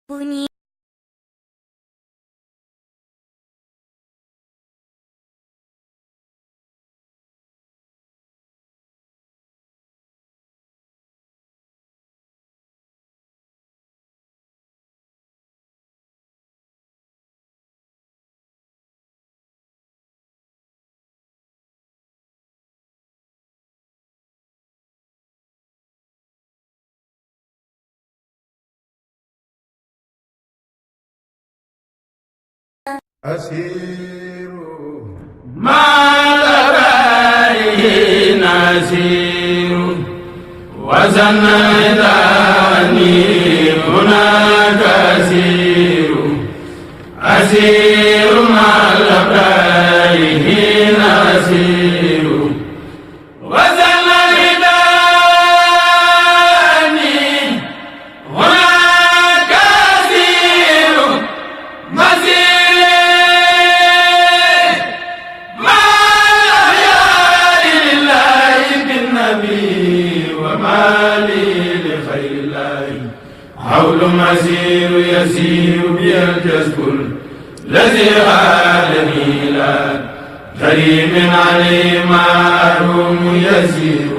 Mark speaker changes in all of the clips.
Speaker 1: bunyi
Speaker 2: أسير ما لبيه نسير وزنيتني هناك أسير ما لبيه نسير حول مسير يسير بي الجسد الذي غادني إلى كريم عليه معلوم يسير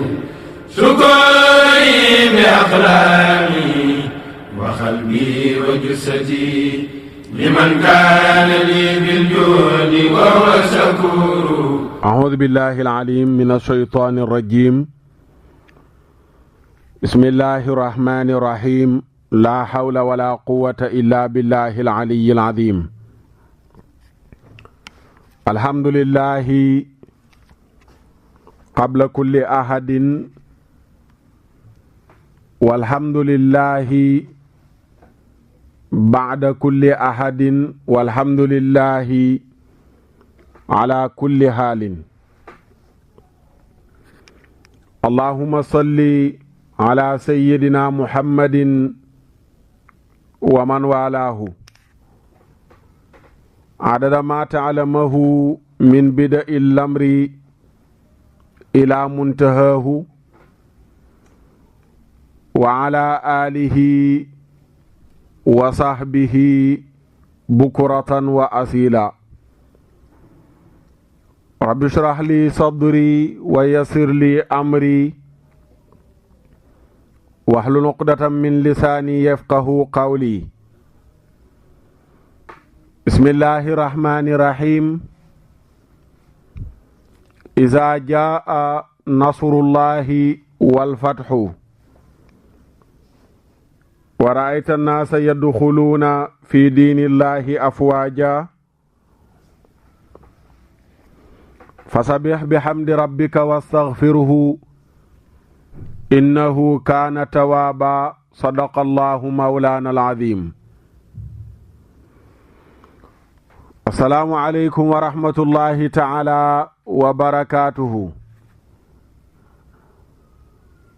Speaker 2: شكري بأقلامي وقلبي وجسدي لمن كان لي بالجود وهو شكور.
Speaker 3: أعوذ بالله العليم من الشيطان الرجيم. بسم الله الرحمن الرحيم. لا حول ولا قوة إلا بالله العلي العظيم. الحمد لله قبل كل أحد، والحمد لله بعد كل أحد، والحمد لله على كل حال. اللهم صل على سيدنا محمد ومن والاه عدد ما تعلمه من بدء الأمر إلى منتهاه، وعلى آله وصحبه بكرة وأصيلا. رب اشرح لي صدري ويسر لي أمري واحلل عقدة من لساني يفقه قولي. بسم الله الرحمن الرحيم. إذا جاء نصر الله والفتح ورأيت الناس يدخلون في دين الله أفواجا فسبح بحمد ربك واستغفره إنه كان توابا. صدق الله مولانا العظيم. السلام عليكم ورحمة الله تعالى وبركاته.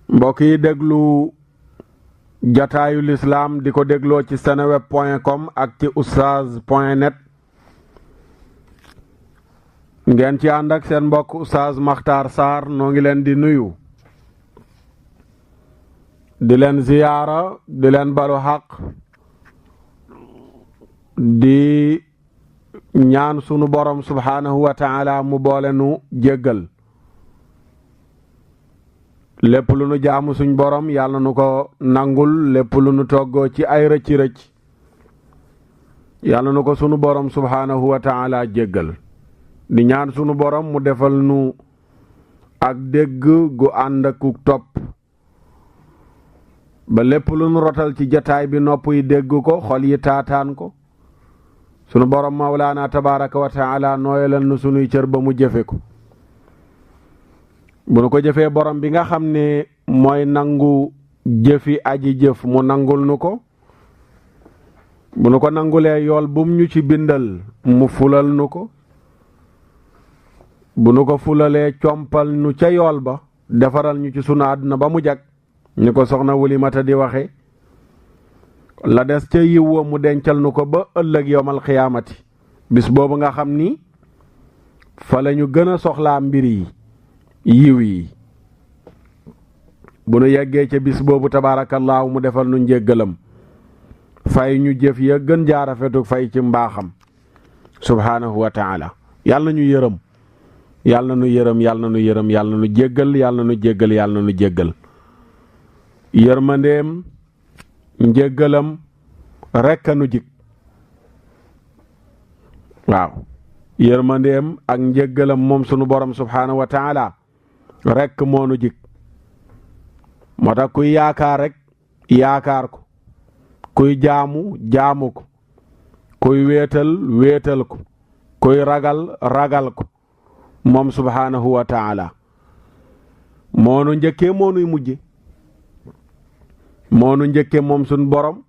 Speaker 3: mbokk yi déglu jataayu lislaam di ko dégloo ci seneweb.com ak ci oustaz.net ngeen ci ànd ak seen mbokk oustaz Makhtar Sarr. noo ngi leen di nuyu, di leen ziyaara, di leen balu xaq, di ñaan sunu borom subhaanahu wa taala mu boole nu jéggal lépp lu nu jaamu suñ borom yàlla nu ko nangul, lépp lu nu toggoo ci ay rëcc-rëcc yàlla nu ko sunu borom subhaanahu wa taala jéggal. di ñaan sunu borom mu defal nu ak dégg gu ànd ak topp ba lépp lu nu rotal ci jataay bi nopp yi dégg ko, xol yi taataan ko. sunu borom mawlaana tabaraka wa taala nooyalal nu sunuy cër ba mu jëfe ko. bu nu ko jëfee borom bi nga xam ne mooy nangu jëfi aji jëf mu nangul nu ko. bu nu ko nangulee yool bum ñu ci bindal mu fulal nu ko. bu nu ko fulalee compal nu ca yool ba defaral ñu ci sunu àdduna ba mu jag ñu ko soxna Wulimata di waxe la des ca yiw wa mu dencal nu ko ba ëllëg yowmal xiyaamati, bis boobu nga xam ni fa la ñu gën a soxlaa mbir yi yiw yi. bu nu yeggee ca bis boobu tabaarakallaahu mu defal nu njéggalam fay ñu jëf ya gën jaa rafetu fay ci mbaaxam subhaanahu wa taala. yàlla na ñu yërëm, yàlla na ñu yërëm, yàlla na ñu yërëm, yàlla na ñu jéggal, yàlla na ñu jéggal, yàlla na ñu jéggal. yërmandeem njéggalam rekk a nu jig. waaw yërmandeem ak njéggalam moom sunu borom subhaanahu wa taala rekk moo nu jig. moo tax kuy yaakaar rek yaakaar ko, kuy jaamu jaamu ko, kuy wéetal wéetal ko, kuy ragal ragal ko moom subhaanahu wa taala. moo nu njëkkee moo nuy mujje, moo nu njëkkee moom sunu borom,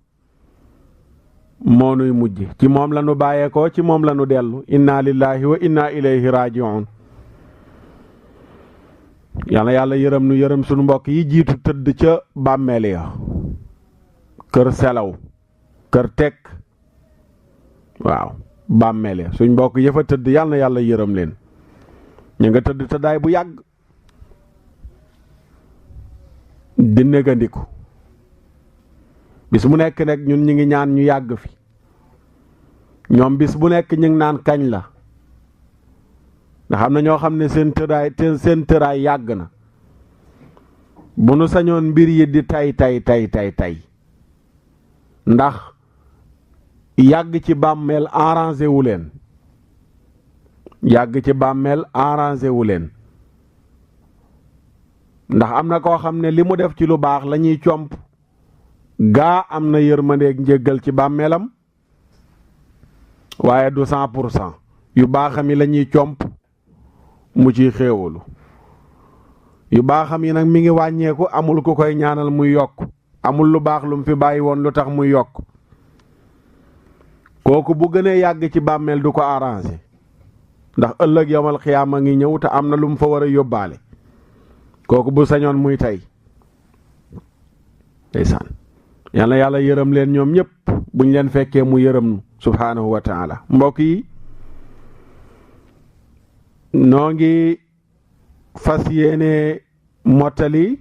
Speaker 3: moo nuy mujje. ci moom la nu bàyyeekoo, ci moom la nu dellu. inna lillahi wa inna ilayhi rajiun. yàlla yàlla yërëm nu yërëm sunu mbokk yi jiitu tëdd ca bàmmeel ya, kër selaw, kër tekk. waaw bàmmeel ya suñ mbokk yëfa tëdd yàlla na yàlla yërëm leen. ñu nga tëdd tëddaay bu yàgg di négandiku. bis bu nekk nag ñun ñu ngi ñaan ñu yàgg fi, ñoom bis bu nekk ñu ngi naan kañ la. ndax am na ñoo xam ne seen tëraay yàgg na. bu nu sañoon mbir yi di tay ndax yàgg ci bàmmeel arrangé wu leen, yàgg ci bàmmeel arrangé wu leen. ndax am na koo xam ne li mu def ci lu baax la ñuy comp, gaa am na yërmandeeg njéggal ci bàmmeelam, waaye du 100%. yu baaxam yi la ñuy comp mu ciy xéewalu. yu baaxam yi nag mi ngi wàññeeku, amul ku koy ñaanal muy yokk, amul lu baax lu mu fi bàyyi woon lu tax muy yokk. kooku bu gënee yàgg ci bàmmeel du ko arrangé, ndax ëllëg yawmal xiyaama ngi ñëw te am na lu mu fa war a yóbbaale. kooku bu sañoon muy tey. ndeysaan yàlla yàlla yërëm leen ñoom ñëpp, buñ leen fekkee mu yërëm nu subhaanahu wa taala. mbokk yi noo ngi fas yéene mottali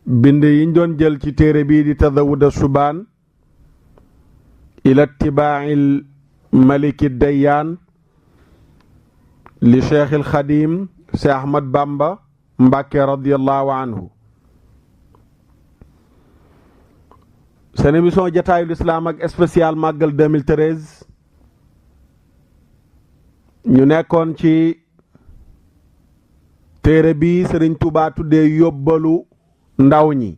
Speaker 3: bind yiñ doon jël ci téere bii di tazawuda subaan ila tibaail maliki dayyaan li cheikh il xadim si Ahmad Bamba Mbàkke radiyallahu anhu. seen émission jataayul islam ak spécial màggal 2013 ñu nekkoon ci téere bi Sëriñ Tuubaa tuddee yóbbalu ndaw ñi.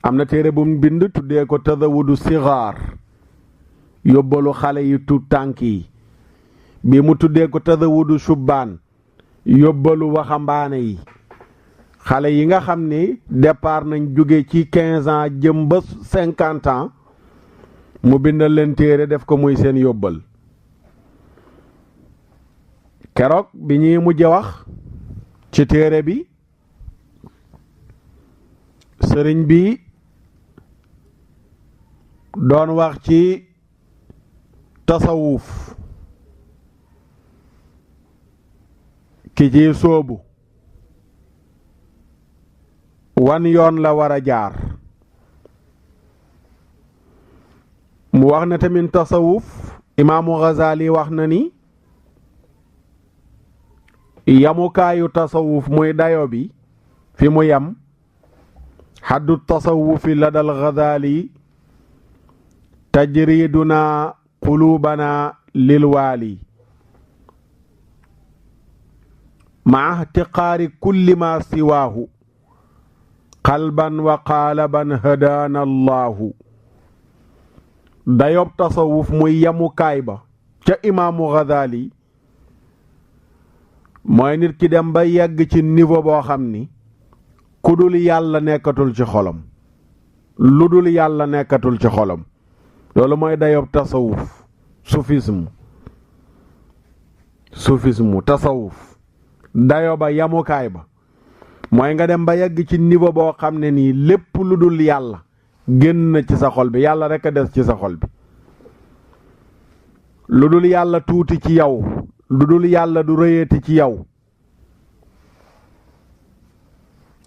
Speaker 3: am na téere bu mu bind tuddee ko tazawudu sigaar, yóbbalu xale yi tuut tànk yi. bi mu tuddee ko tazawudu subbaan, yóbbalu waxambaane yi, xale yi nga xam ni départ nañ jóge ci 15 ans jëm ba 50 ans mu bindal leen téere def ko muy seen yóbbal. keroog bi ñuy mujj wax ci téere bi, sëriñ bi doon wax ci tasawuf, ki ci sóobu wan yoon la war a jaar. mu wax ne tamit tasawuf, imaamu Ghazali wax na ni yamukaayu tasawuf muy dayo bi fi mu yam, xaddu tasawufi la dal Ghazali tajriduna qulubana lil waali maa ihtiqaari kulli ma siwaahu qalban wa qaalaban hadaana allahu. dayob tasawuf muy yamukaay ba ca imaamu Ghazali mooy nit ki dem ba yegg ci niveau boo xam ni ku dul yàlla nekkatul ci xolam, lu dul yàlla nekkatul ci xolam. loolu mooy dayob tasawuf, soufisme tasawuf. dayo ba yamukaay ba mooy nga dem ba yegg ci niveau boo xam ne nii lépp lu dul yàlla génn na ci sa xol bi, yàlla rek a des ci sa xol bi. lu dul yàlla tuuti ci yow, lu dul yàlla du rëyeeti ci yow.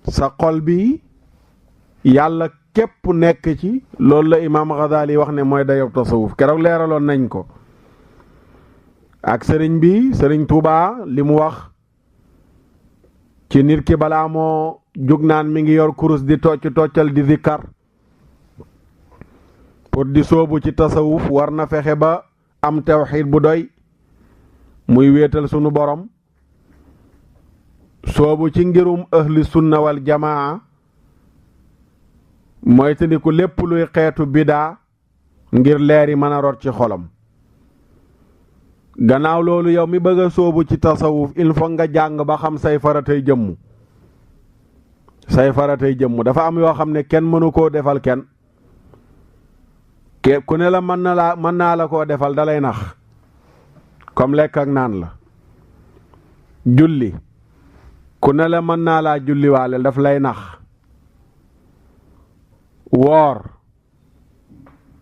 Speaker 3: sa xol bi yàlla képp nekk ci loolu la imaam Ghazali wax ne mooy dayob tasawuf keroog leeraloon nañ ko ak sëriñ bi sëriñ Tuubaa li mu wax ci nit ki balaa moo jug naan mi ngi yor kurus di toccal di zikkar pour di soobu ci tasawuf war na fexe ba am tawxiid bu doy muy wéetal sunu borom soobu ci ngirum ahli sunna wal jamaa mooy tandiku lépp luy xeetu bidaa ngir leer yi mën a rot ci xolam gannaaw loolu yow mi bëgg a soobu ci tasawuf il faut nga jàng ba xam say faratay jëmm dafa am yoo xam ne kenn mënu koo defal kenn ku ne la mën naa la koo defal dalay nax comme lekk ak naan la julli ku ne la mën naa laa julliwaale daf lay nax woor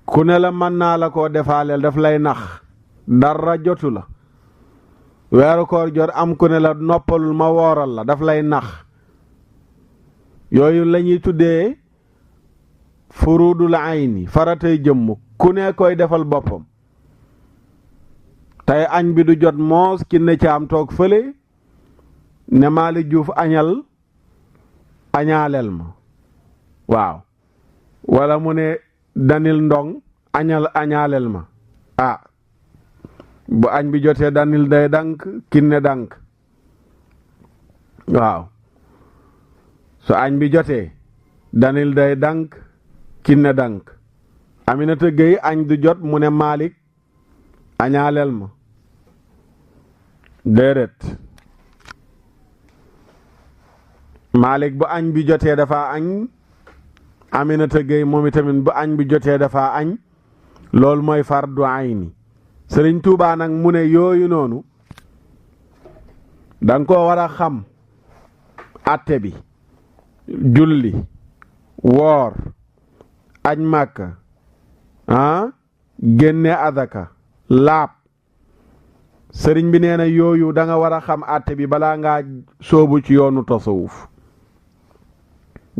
Speaker 3: ku ne la mën naa la koo defaaleel daf lay nax dara jotu la weeru koor jot am ku ne la noppalul ma wooral la daf lay nax yooyu lañuy tuddee furudul ayni faratay jëmm ku ne koy defal boppam tey añ bi du jot moos ki ne caam toog fële ne Maali Juuf añaaleel ma waaw wala mu ne Danil Ndong añaaleel ma bu añ bi jotee Danil day dank kinne dank waaw su añ bi jotee Danil day dank kinne dank Aminata Gueye añ du jot mu ne Malick añaaleel ma déedéet Malick bu añ bi jotee dafa añ Aminata Gueye moom itamit bu añ bi jotee dafa añ loolu mooy fardu ayni Sëriñ Tuubaa nag mu ne yooyu noonu danga ko war a xam atte bi julli woor aj màkka génne adaka laab sëriñ bi nee na yooyu da nga war a xam atte bi balaa ngaa soobu ci yoonu tasawuf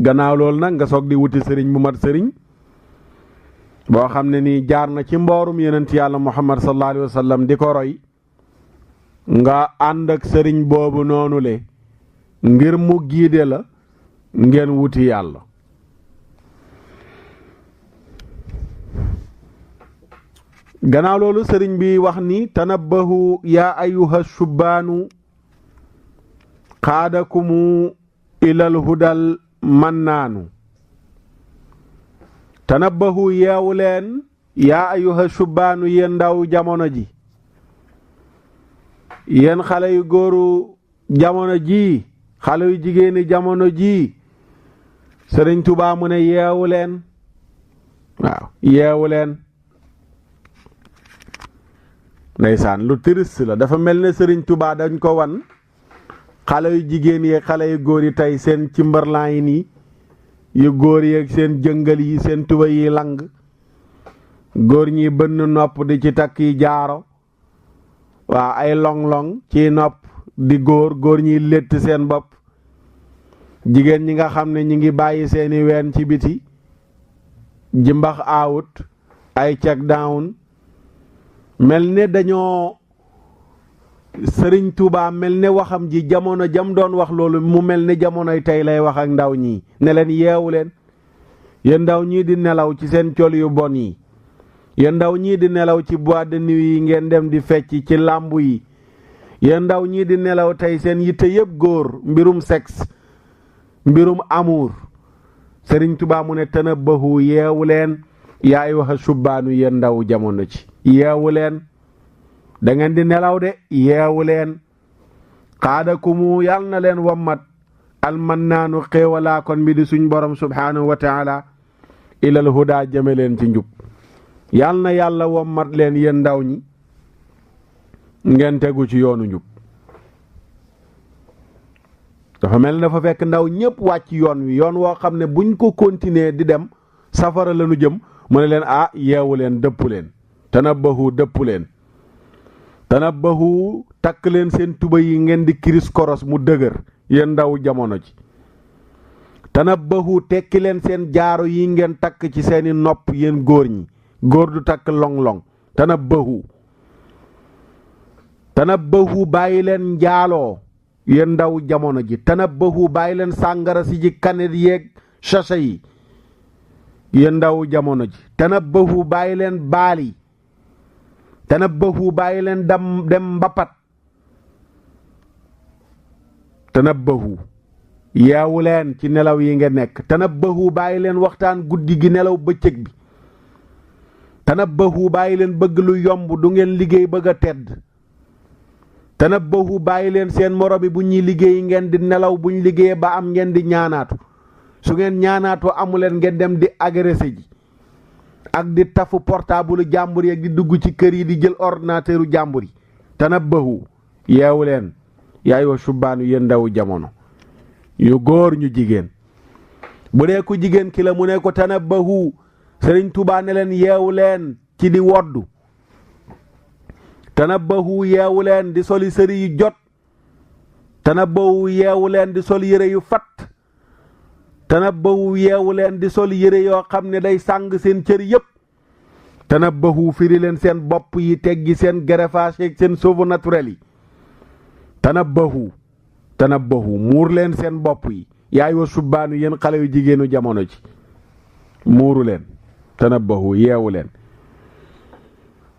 Speaker 3: gannaaw loolu nag nga soog di wuti sëriñ bu mat sëriñ boo xam ne nii jaar na ci mboorum yonent yàlla Muhammad sallallahu alayhi wa sallam di ko roy nga ànd ak sëriñ boobu noonu le ngir mu giide la ngeen wuti yàlla gannaaw loolu sëriñ bi wax ni tanabbahu yaa ayyuha shubbaanu qaadakumu ilal hudal mannaanu tanabbahu yeewu leen yaa ayyuha shubbaanu yéen ndaw jamono ji yéen xale yu góoru jamono ji xale yu jigéeni jamono ji sëriñ Tuubaa mu ne yeewu leen waaw yeewu leen ndeysaan lu triste la dafa mel ne sëriñ Tuubaa dañ ko wan xale yu jigéen yi xale yu góor yi tey seen cimbarlaan yi nii yu góor yi ak seen jëngal yi seen tuba yi lang góor ñi bënn nopp di ci takk yi jaaro waaw ay long-long ci nopp di góor ñi létt seen bopp jigéen ñi nga xam ne ñi ngi bàyyi seeni ween ci biti jimbax out ay check down mel ne dañoo sëriñ Tuubaa mel ne waxam ji jamono jam doon wax loolu mu mel ne jamonoy tey lay wax ak ndaw ñi ne leen yeewu leen yéen ndaw ñii di nelaw ci seen col yu bon yi yéen ndaw ñii di nelaw ci boîte de nuit yi ngeen dem di fecc ci làmbu yi yéen ndaw ñii di nelaw tey seen yitte yépp góor mbirum sexe mbirum amour sëriñ Tuubaa mu ne tanabbahu yeewu leen yaa ayyuha shubbaanu yéen ndaw jamono ci yeewu leen da ngeen di nelaw de yeewu leen qaadakumu yal na leen wammat almannaanu xéewalaa kon bi di suñ borom subhaanahu wa taala ilal huda jëme leen ci njub yal na yàlla wammat leen yéen ndaw ñi ngeen tegu ci yoonu njub dafa mel ne dafa fekk ndaw ñépp wàcc yoon wi yoon woo xam ne buñ ko continuer di dem safara lañu jëm mu ne leen yeewu leen dëpp leen tanabbahu dëpp leen tanabbahu takk leen seen tuba yi ngeen di kiris koros mu dëgër yéen ndaw jamono ji tanabbahu tekki leen seen jaaro yi ngeen takk ci seeni nopp yéen góor ñi góor du takk long-long tanabbahu bàyyi leen njaaloo yéen ndaw jamono ji tanabbahu bàyyi leen sàngara si ji kanet yeeg sachet yi yéen ndaw jamono ji tanabbahu bàyyi leen baali tanabbahu bàyyi leen dem mbapat tanabbahu yeewu leen ci nelaw yi nga nekk tanabbahu bàyyi leen waxtaan guddi gi nelaw bëccëg bi tanabbahu bàyyi leen bëgg lu yomb du ngeen liggéey bëgg a tedd tanabbahu bàyyi leen seen moro bi bu ñuy liggéey ngeen di nelaw buñ liggéeyee ba am ngeen di ñaanaatu su ngeen ñaanaatoo amuleen ngeen dem di agressé ji ak di tafu portable jàmbur yi ak di dugg ci kër yi di jël ordinateuru jàmbur yi tanabbahu yeewu leen yaay wa subbaanu yéen ndaw jamono yu góor ñu jigéen bu dee ku jigéen ki la mu ne ko tanabbahu Sëriñ Tuubaa ne leen yeewu leen ci di woddu tanabbahu yeewu leen di soli sëri yu jot tanabbahu yeewu leen di sol yére yu fat tanabbahu yeewu leen di sol yére yoo xam ne day sàng seen cër yépp tanabbahu firi leen seen bopp yi teggi seen greffage ak seen cheveux naturel yi tanabbahu muur leen seen bopp yi yaay wa subbaanu yéen xale yu jigéenu jamono ji muuru leen tanabbahu yeewu leen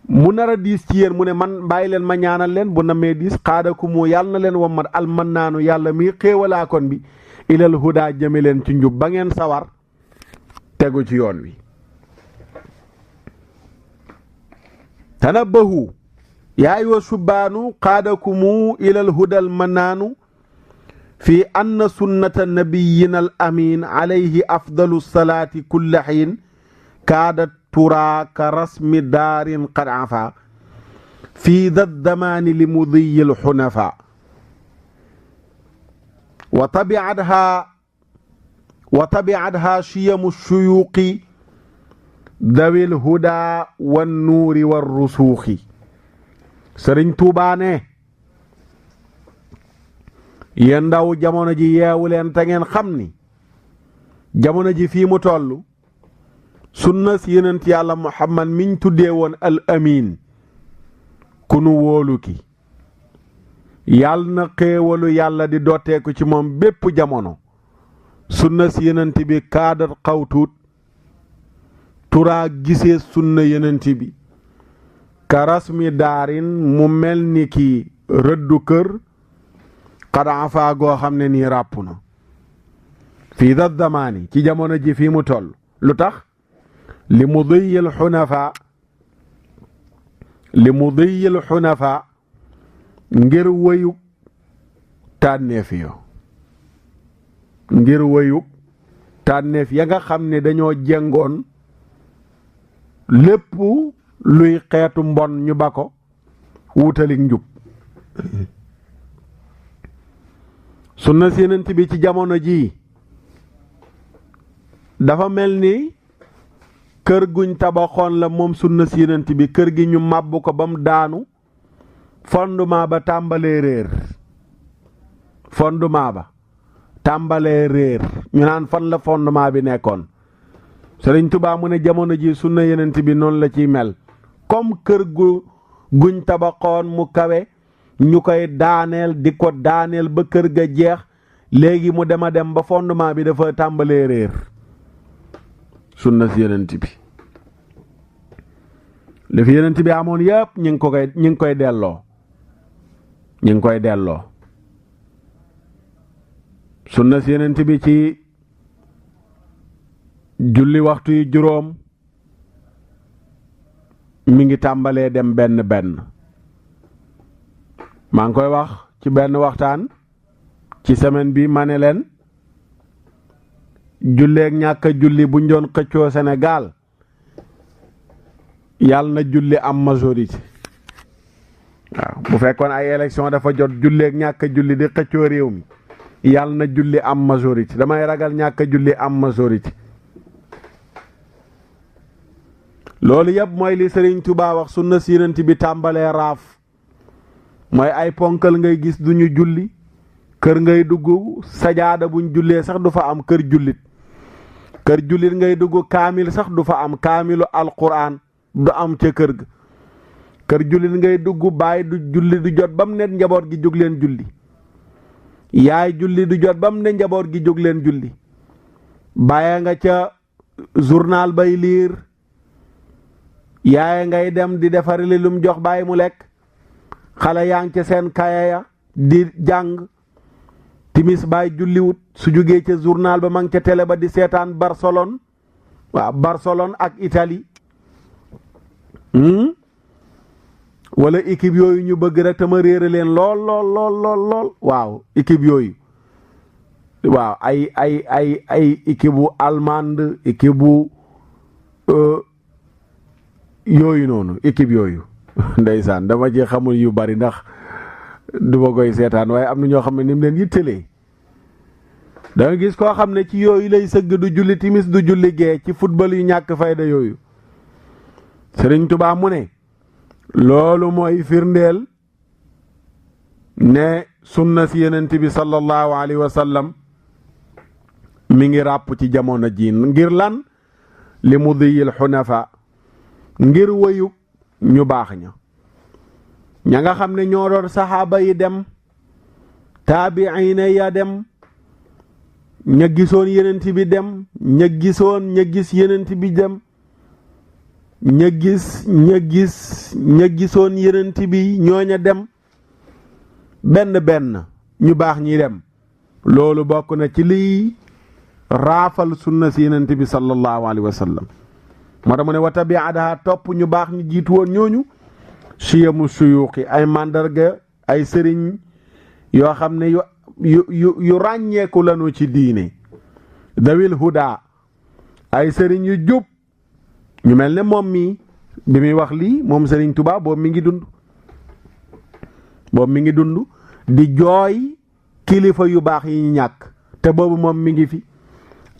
Speaker 3: mu nar a diis ci yéen mu ne man bàyyi leen ma ñaanal leen bu namee diis xaadakumu yàlla na leen wammat almannaanu yàlla mi xéewalaakoon bi ilal huda jëme leen ci njub ba ngeen sawar tegu ci yoon wi tanabbahu yaay wa subbaanu xaadakumu ilal hudal mannaanu fi anna sunnata nabiyina al amin alayhi afdalu salaati kulla xiin kaadat turaa ka rasmi daarin qad afa fi da damaani li mudiyi l xunafa wa tabiatha chiyamu shuyuuqi dawil huda wan nuuri war rusuuxi Sëriñ Tuubaa ne yéen ndaw jamono ji yeewu leen te ngeen xam ni jamono ji fii mu toll sunna si yonent yàlla Muhammad miñ tuddee woon al amin ku nu wóolu ki yàlla na xéewalu yàlla di dooteeku ci moom bépp jamono sunna si yonent bi kaadat xawtuut turaa gisee sunna yonent bi karasmi daarin mu mel ni ki rëddu kër xadaa faa goo xam ne nii ràpp na fii da zamaani ci jamono ji fii mu toll lu tax li mudiyil xunafa ngir wëyub tànneef yo ngir wëyub tànneef ya nga xam ne dañoo jengoon lépp luy xeetu mbon ñu ba ko wutalik njub sunna si yonent bi ci jamono ji dafa mel ni kër guñ tabaxoon la moom sunna si yonent bi kër gi ñu màbb ko ba mu daanu fondement ba tàmbalee réer ñu naan fan la fondement bi nekkoon Sëriñ Tuubaa mu ne jamono ji sunna yonent bi noonu la ciy mel comme kër guñ tabaxoon mu kawe ñu koy daaneel di ko daaneel ba kër ga jeex léegi mu dem ba fondement bi dafa tàmbalee réer sunna si yonent bi li fi yonent bi amoon yépp ñu ngi koy delloo sunna si yonent bi ci julli waxtu yi juróom mi ngi tàmbalee dem benn maa ngi koy wax ci benn waxtaan ci semaine bi ma ne leen julleek ñàkk a julli buñ doon xëccoo Sénégal yàlla na julli am majorité waaw bu fekkoon ay élection dafa jot julleek ñàkk a julli di xëccoo réew mi yàlla na julli am majorité damay ragal ñàkk a julli am majorité loolu yëpp mooy li Sëriñ Tuubaa wax sunna si yonent bi tàmbalee raaf mooy ay ponkal ngay gis duñu julli kër ngay dugg sajaada buñ jullee sax du fa am kër jullit ngay dugg kaamil sax du fa am kaamilu alquran du am ca kër ga kër jullit ngay dugg baay du julli du jot ba mu ne njaboot gi jóg leen julli yaay julli du jot ba mu ne njaboot gi jóg leen julli bàyyi nga ca journal bay liir yaay ngay dem di defarali lum jox bàyyi mu lekk xale yaa ngi ca seen kaya ya di jàng timis baay julliwut su jógee ca journal ba ma ngi ca télé ba di seetaan Barcelone waaw Barcelone ak Italie wala équipe yooyu ñu bëgg rek te ma réere leen lool waaw équipe yooyu waaw ay équipe bu allemande équipe bu yooyu noonu équipe yooyu ndeysaan dama ci xamul yu bari ndax du ma koy seetaan waaye am na ñoo xam ne ni mu leen yittelee da nga gis koo xam ne ci yooyu lay sëgg du julli timis du julli gee ci football yu ñàkk fayda yooyu Sëriñ Tuubaa mu ne loolu mooy firndeel ne sunna si Yonent bi sallallahu alayhi wa sallam mi ngi ràpp ci jamono ji ngir lan li mudiyil xunafa ngir wëyu ñu baax ña nga xam ne ñoo doon saxaaba yi dem taabiina ya dem ña gisoon Yonent bi dem ña gis Yonent bi dem ña gisoon Yonent bi ñooña dem benn ñu baax ñi dem loolu bokk na ci liy raafal sunna si Yonent bi sallallahu alayhi wa sallam moo tax mu ne wa tabiadaha topp ñu baax ñu jiitu woon ñooñu siyamu suyuuqi ay màndarga ay sëriñ yoo xam ne yu ràññeeku lanu ci diine dawil huda ay sëriñ yu jub ñu mel ne moom mi bi muy wax lii moom Sëriñ Tuubaa boobu mi ngi dund di jooy kilifa yu baax yi ñu ñàkk te boobu moom mi ngi fi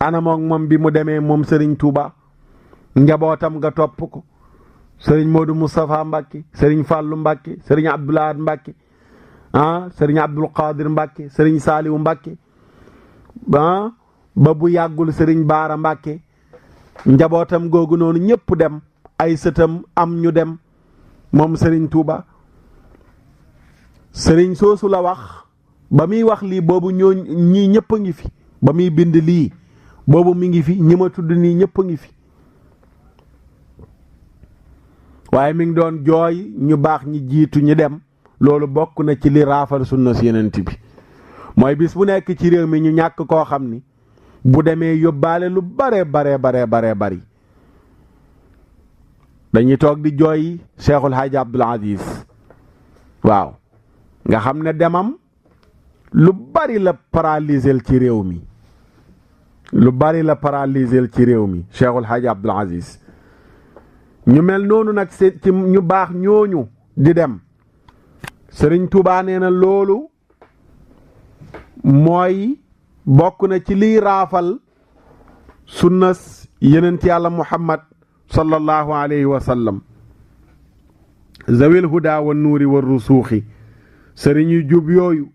Speaker 3: anamook moom bi mu demee moom Sëriñ Tuubaa njabootam nga topp ko Sëriñ Moodu Moustapha Mbàkke Sëriñ Fàllu Mbàkke Sëriñ Abdoulaye Mbàkke Sëriñ Abdul Qadir Mbàkke Sëriñ Saaliwu Mbàkke ba bu yàggul Sëriñ Baara Mbàkke njabootam googu noonu ñëpp dem ay sëtam am ñu dem moom Sëriñ Tuuba sëriñ soosu la wax ba muy wax lii boobu ñii ñëpp a ngi fi ba muy bind lii boobu mi ngi fi ñi ma tudd nii ñëpp a ngi fi waaye mi ngi doon jooy ñu baax ñi jiitu ñi dem loolu bokk na ci li raafal sunna si Yonent bi mooy bis bu nekk ci réew mi ñu ñàkk koo xam ni bu demee yóbbaale lu bare bari dañuy toog di jooy Cheikhul Hadji Abdoul Aziz waaw nga xam ne demam lu bari la paralysel ci réew mi Cheikhul Hadji Abdoul Aziz ñu mel noonu nag ci ñu baax ñooñu di dem Sëriñ Tuubaa nee na loolu mooy bokk na ci liy raafal sunnas Yonent Yàlla Muhammad sallallahu alayhi wa sallam zawil huda wa nuuri wa rusuuxi sëriñ yu jub yooyu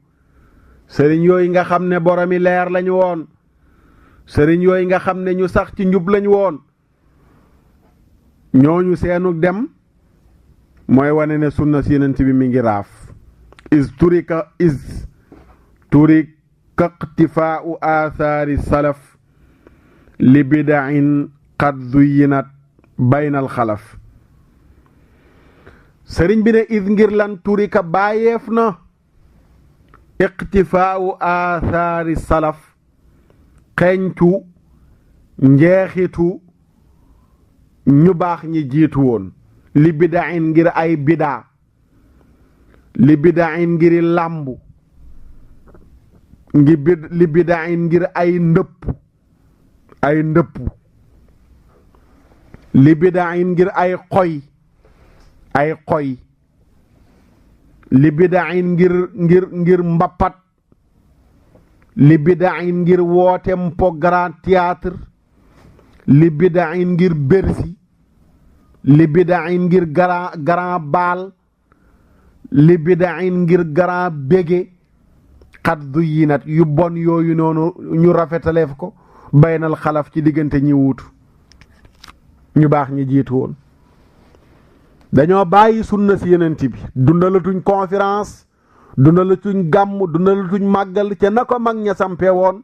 Speaker 3: sëriñ yooyu nga xam ne boromi leer lañu woon sëriñ yooyu nga xam ne ñu sax ci njub lañu woon ñooñu seenu dem mooy wane ne sunna si Yonent bi mi ngi raaf is turika iqtifaau aathaari salaf li bidain qad zuyyinat baynal xalaf sëriñ bi ne is ngir lan turika bàyyeef na iqtifaau aathaari salaf xeeñtu njeexitu ñu baax ñi jiitu woon li bidain ngir ay bidaa li bidain ngiri làmbu li bidain ngir ay ndëpp li bidain ngir ay xoy li bidain ngir mbappat li bidain ngir wootem po grand théâtre li bidain ngir Bercy li bidain ngir grand bal li bidain ngir grand bége xat zuyinat yu bon yooyu noonu ñu rafetaleef ko baynal xalaf ci diggante ñi wuutu ñu baax ñi jiitu woon. dañoo bàyyi sunna si yenent bi dundalatuñ conférence dundalatuñ gàmm dundalatuñ màggal ca na ko mag ña sampe woon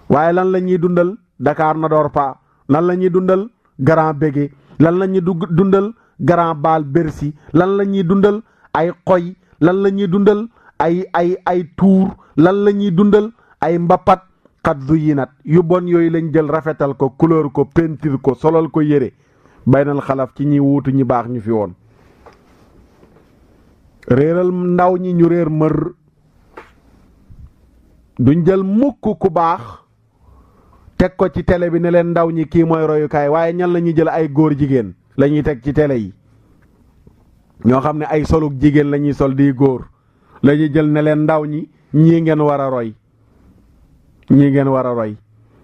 Speaker 3: waaye lan la ñuy dundal Dakar na door pa lan la ñuy dundal Grand Bégué lan la ñuy dundal Grand Bal Bercy lan la ñuy dundal ay xoy lan la ñuy dundal ay tuur lan la ñuy dundal ay mbapat xat zuyinat yu bon yooyu lañ jël rafetal ko couleur ko peinture ko solal ko yére baynal xalaf ci ñi wuutu ñi baax ñu fi woon. réeral ndaw ñi ñu réer mër duñ jël mukk ku baax teg ko ci télé bi ne leen ndaw ñi kii mooy royukaay waaye ñan la ñuy jël ay góor jigéen la ñuy teg ci télé yi ñoo xam ne ay soluk jigéen la ñuy sol di góor la ñuy jël ne leen ndaw ñi ñii ngeen war a roy ñii ngeen war a roy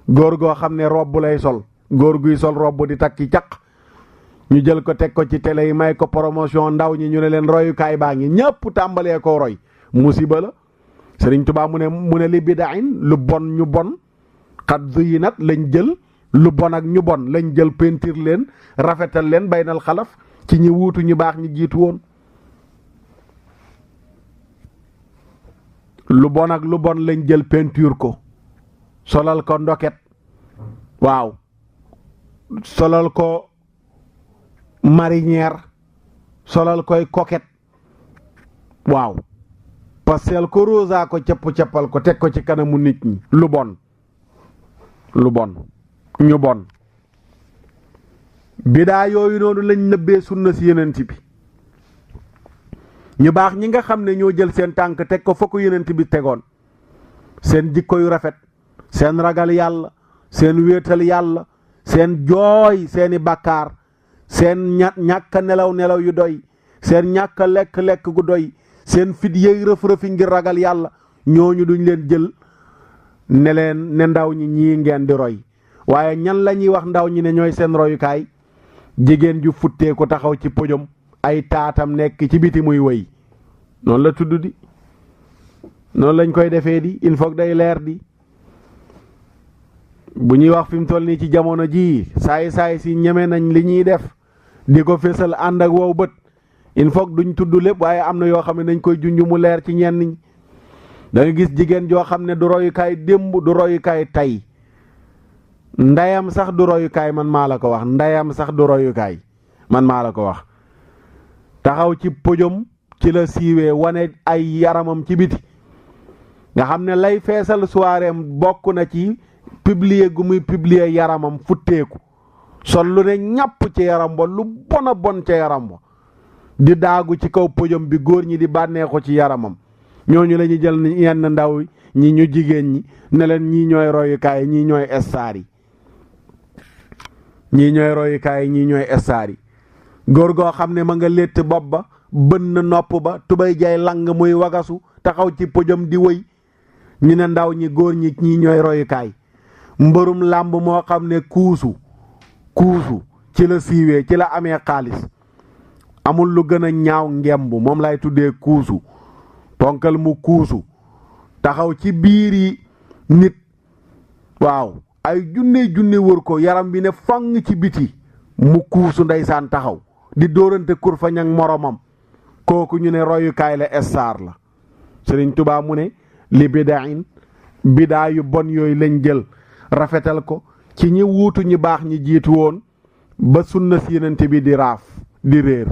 Speaker 3: góor goo xam ne robb lay sol góor guy sol robb di takki caq ñu jël ko teg ko ci télé yi may ko promotion ndaw ñi ñu ne leen royukaay baa ngi ñëpp tàmbalee ko roy musiba la. Sëriñ Tuubaa mu ne li bidain lu bon ñu bon xat zuyinat lañ jël lu bon ak ñu bon lañ jël peinture leen rafetal leen baynal xalaf ci ñi wuutu ñu baax ñi jiitu woon. lu bon ak lu bon lañ jël peinture ko solal ko ndoket waaw solal ko marinière solal koy coquette waaw pastel ko rosa ko cappal ko teg ko ci kanamu nit ñi lu bon ñu bon bidaa yooyu noonu lañ nëbbee sunna si yenent bi ñu baax ñi nga xam ne ñoo jël seen tànk teg ko fa ko yenent bi tegoon seen jikko yu rafet seen ragal yàlla seen wéetal yàlla seen jooy seeni bàkkaar seen ñàkk nelaw yu doy seen ñàkk lekk gu doy seen fit yëy rëf-rëfi ngir ragal yàlla ñooñu duñ leen jël ne ndaw ñi ñii ngeen di roy waaye ñan la ñuy wax ndaw ñi ne ñooy seen royukaay jigéen ju futtee ko taxaw ci pojom ay taatam nekk ci biti muy wëy noonu la tudd di noonu lañ koy defee di il faut day leer di bu ñuy wax fi mu toll nii ci jamono jii saay si ñeme nañ li ñuy def di ko fésal ànd ak wow bët il faut duñ tudd lépp waaye am na yoo xam ne nañ koy junj mu leer ci ñenn ñi da nga gis jigéen joo xam ne du royukaay démb du royukaay tey ndeyam sax du royukaay man maa la ko wax ndeyam sax du royukaay man maa la ko wax taxaw ci pojom ci la siiwee wane ay yaramam ci biti nga xam ne lay feesal soiréem bokk na ci publier gu muy publier yaramam futteeku sol lu ne ñàpp ci yaram ba lu bon a bon ca yaram ba di daagu ci kaw pojom bi góor ñi di bànneexu ci yaramam ñooñu la ñu jël yenn ndaw ñi ñu jigéen ñi ne leen ñii ñooy royukaay ñii ñooy star yi ñii ñooy royukaay ñii ñooy star yi góor goo xam ne ma nga létt bopp ba bënn nopp ba tubay jay lang muy wagasu taxaw ci pojom di wëy ñu ne ndaw ñi góor ñi ñii ñooy royukaay mbërum làmb moo xam ne kuusu ci la siiwee ci la amee xaalis amul lu gën a ñaaw ngemb moom lay tuddee kuusu ponkal mu kuusu taxaw ci biir yi nit waaw ay junne wër ko yaram bi ne fang ci biti mu kuusu ndeysaan taxaw di dóorante kur fa ñang moromam kooku ñu ne royukaay la star la Sëriñ Tuubaa mu ne li bidain bidaa yu bon yooyu lañ jël rafetal ko ci ñi wuutu ñi baax ñi jiitu woon ba sunna si Yonent bi di raaf di réer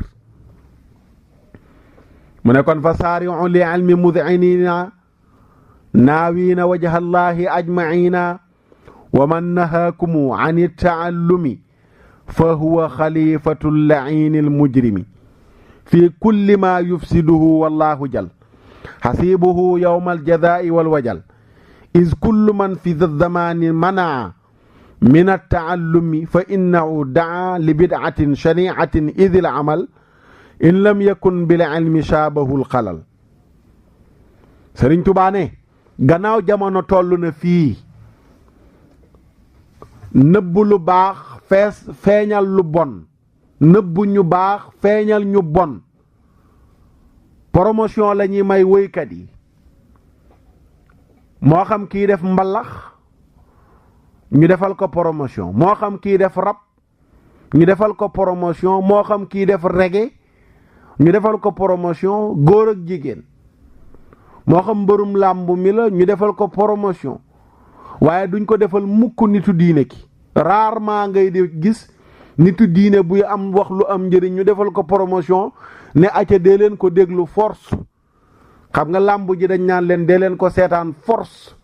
Speaker 3: mu ne kon fa saari'u li ilmi mud'inina naawiina wajha allahi ajmaina wa man nahaakumu an taallumi fa huwa xalifatu llaini almujrimi fi kulli ma yufsiduhu wallahu jal xasibuhu yowma aljazai walwajal is kullu man fi zamani manaa min altaallumi fa innahu daa li bidcatin shaniatin id alamal in lam yakun bil ilmi shaabahu alxalal Sëriñ Tuubaa ne gannaaw jamono toll na fii nëbb lu baax feeñal lu bon nëbb ñu baax feeñal ñu bon promotion la ñuy may woykat yi moo xam kii def mbalax ñu defal ko promotion, moo xam kii def rap ñu defal ko promotion, moo xam kii def reggae ñu defal ko promotion, góor ak jigéen moo xam mbërum làmb mi la ñu defal ko promotion, waaye duñ ko defal mukk nitu diine ki. Rarement ngay di gis nitu diine buy am wax lu am njëriñ ñu defal ko promotion ne acca dee leen ko déglu force. xam nga làmb ji dañ naan leen dee leen ko seetaan force,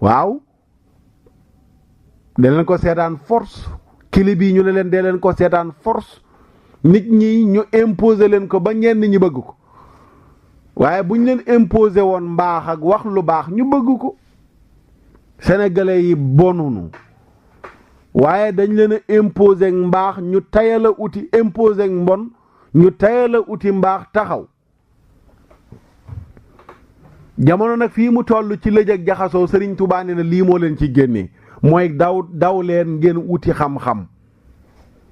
Speaker 3: waaw dee leen ko seetaan force. clip yi ñu ne leen dee leen ko seetaan force, nit ñi ñu imposer leen ko ba ñenn ñi bëgg ko, waaye bu ñu leen imposer woon mbaax ak wax lu baax ñu bëgg ko. sénégalais yi bonunu, waaye dañ leen a imposer mbaax ñu tayal a uti, imposer mbon ñu tayal a uti mbaax taxaw. jamono nag fii mu toll ci lëj ak jaxasoo, Sëriñ Tuubaa nee na lii moo leen ci génnee, mooy daw leen ngeen uti xam-xam,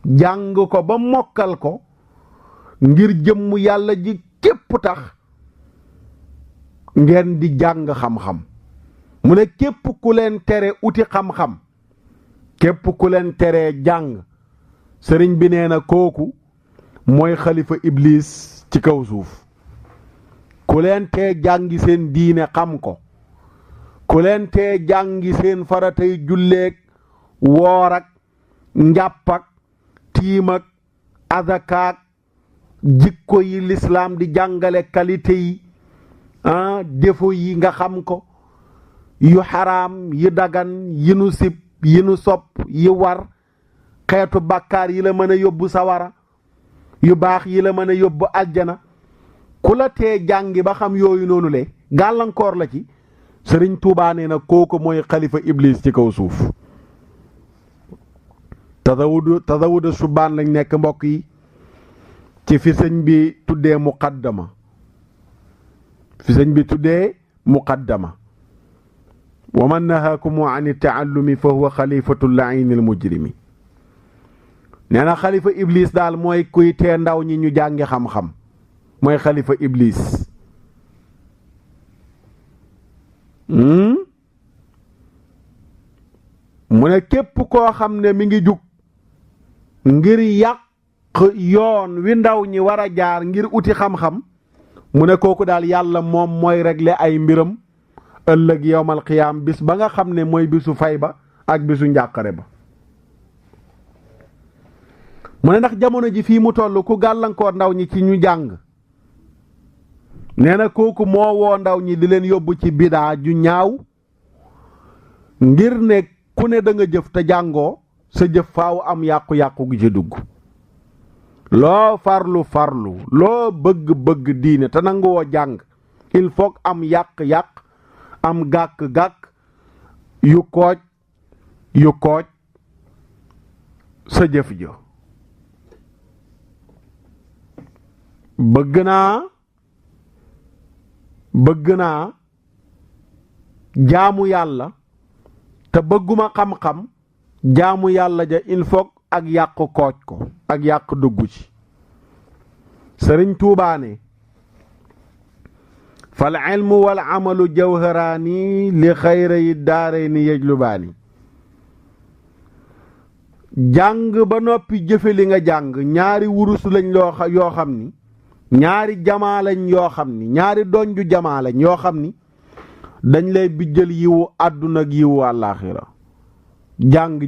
Speaker 3: jàng ko ba mokkal ko ngir jëmm yàlla ji képp tax ngeen di jàng xam-xam. mu ne képp ku leen tere uti xam-xam, képp ku leen teree jàng, sëriñ bi nee na kooku mooy xalifa iblis ci kaw suuf. ku leen tee jàngi seen diine xam ko, ku leen tee jàngi seen faratay julleek woor ak njàpp ak tiim ak azakaak jikko yi lislaam di jàngale qualité yi défaut yi nga xam ko, yu xaraam yi dagan yi nu sib yi nu sopp yi war, xeetu bàkkaar yi la mën a yóbbu sawara, yu baax yi la mën a yóbbu aljana. ku la tee jàngi ba xam yooyu noonu le gàllankoor la ci, Sëriñ Tuubaa nee na kooku mooy xalifa iblis ci kaw suuf. tasawudu subaan lañ nekk mbokk yi, ci fi sëñ bi tuddee muqaddama, fi sëñ bi tuddee muqaddama. wa man nahaakumu an taallumi fa huwa xalifatu laini almujrimi. nee na xalifa iblis daal mooy kuy tee ndaw ñi ñu jàngi xam-xam, mooy xalifa iblis. mu ne képp koo xam ne mi ngi jug ngir yàq yoon wi ndaw ñi war a jaar ngir uti xam-xam, mu ne kooku daal yàlla moom mooy régler ay mbiram ëllëg yowmal qiyaam, bis ba nga xam ne mooy bisu fay ba ak bisu njàqare ba. mu ne ndax jamono ji fii mu toll ku gàllankoor ndaw ñi ci ñu jàng, nee na kooku moo woo ndaw ñi di leen yóbbu ci bidaa ju ñaaw, ngir ne ku ne da nga jëf te jàngoo, sa jëf faaw am yàqu-yàqu gi ci dugg. loo farlu loo bëgg diine te nanguwoo jàng, il faut am yàq-yàq, am gàkk-gàkk yu kooj sa jëf jo. bëgg naa jaamu yàlla te bëgguma xam-xam, jaamu yàlla ja il faut ak yàq kooj ko, ak yàq dugg ci. Sëriñ Tuubaa ne fal ilmu wal amalu jawharaani li xayri daarayni yajlubaani. jàng ba noppi jëfe li nga jàng, ñaari wurus lañ yoo xam ni, ñaari jamaa lañ yoo xam ni, ñaari donju jamaa lañ yoo xam ni dañ lay bijjal yiwu àdduna ak yiwu àllaaxira. jàng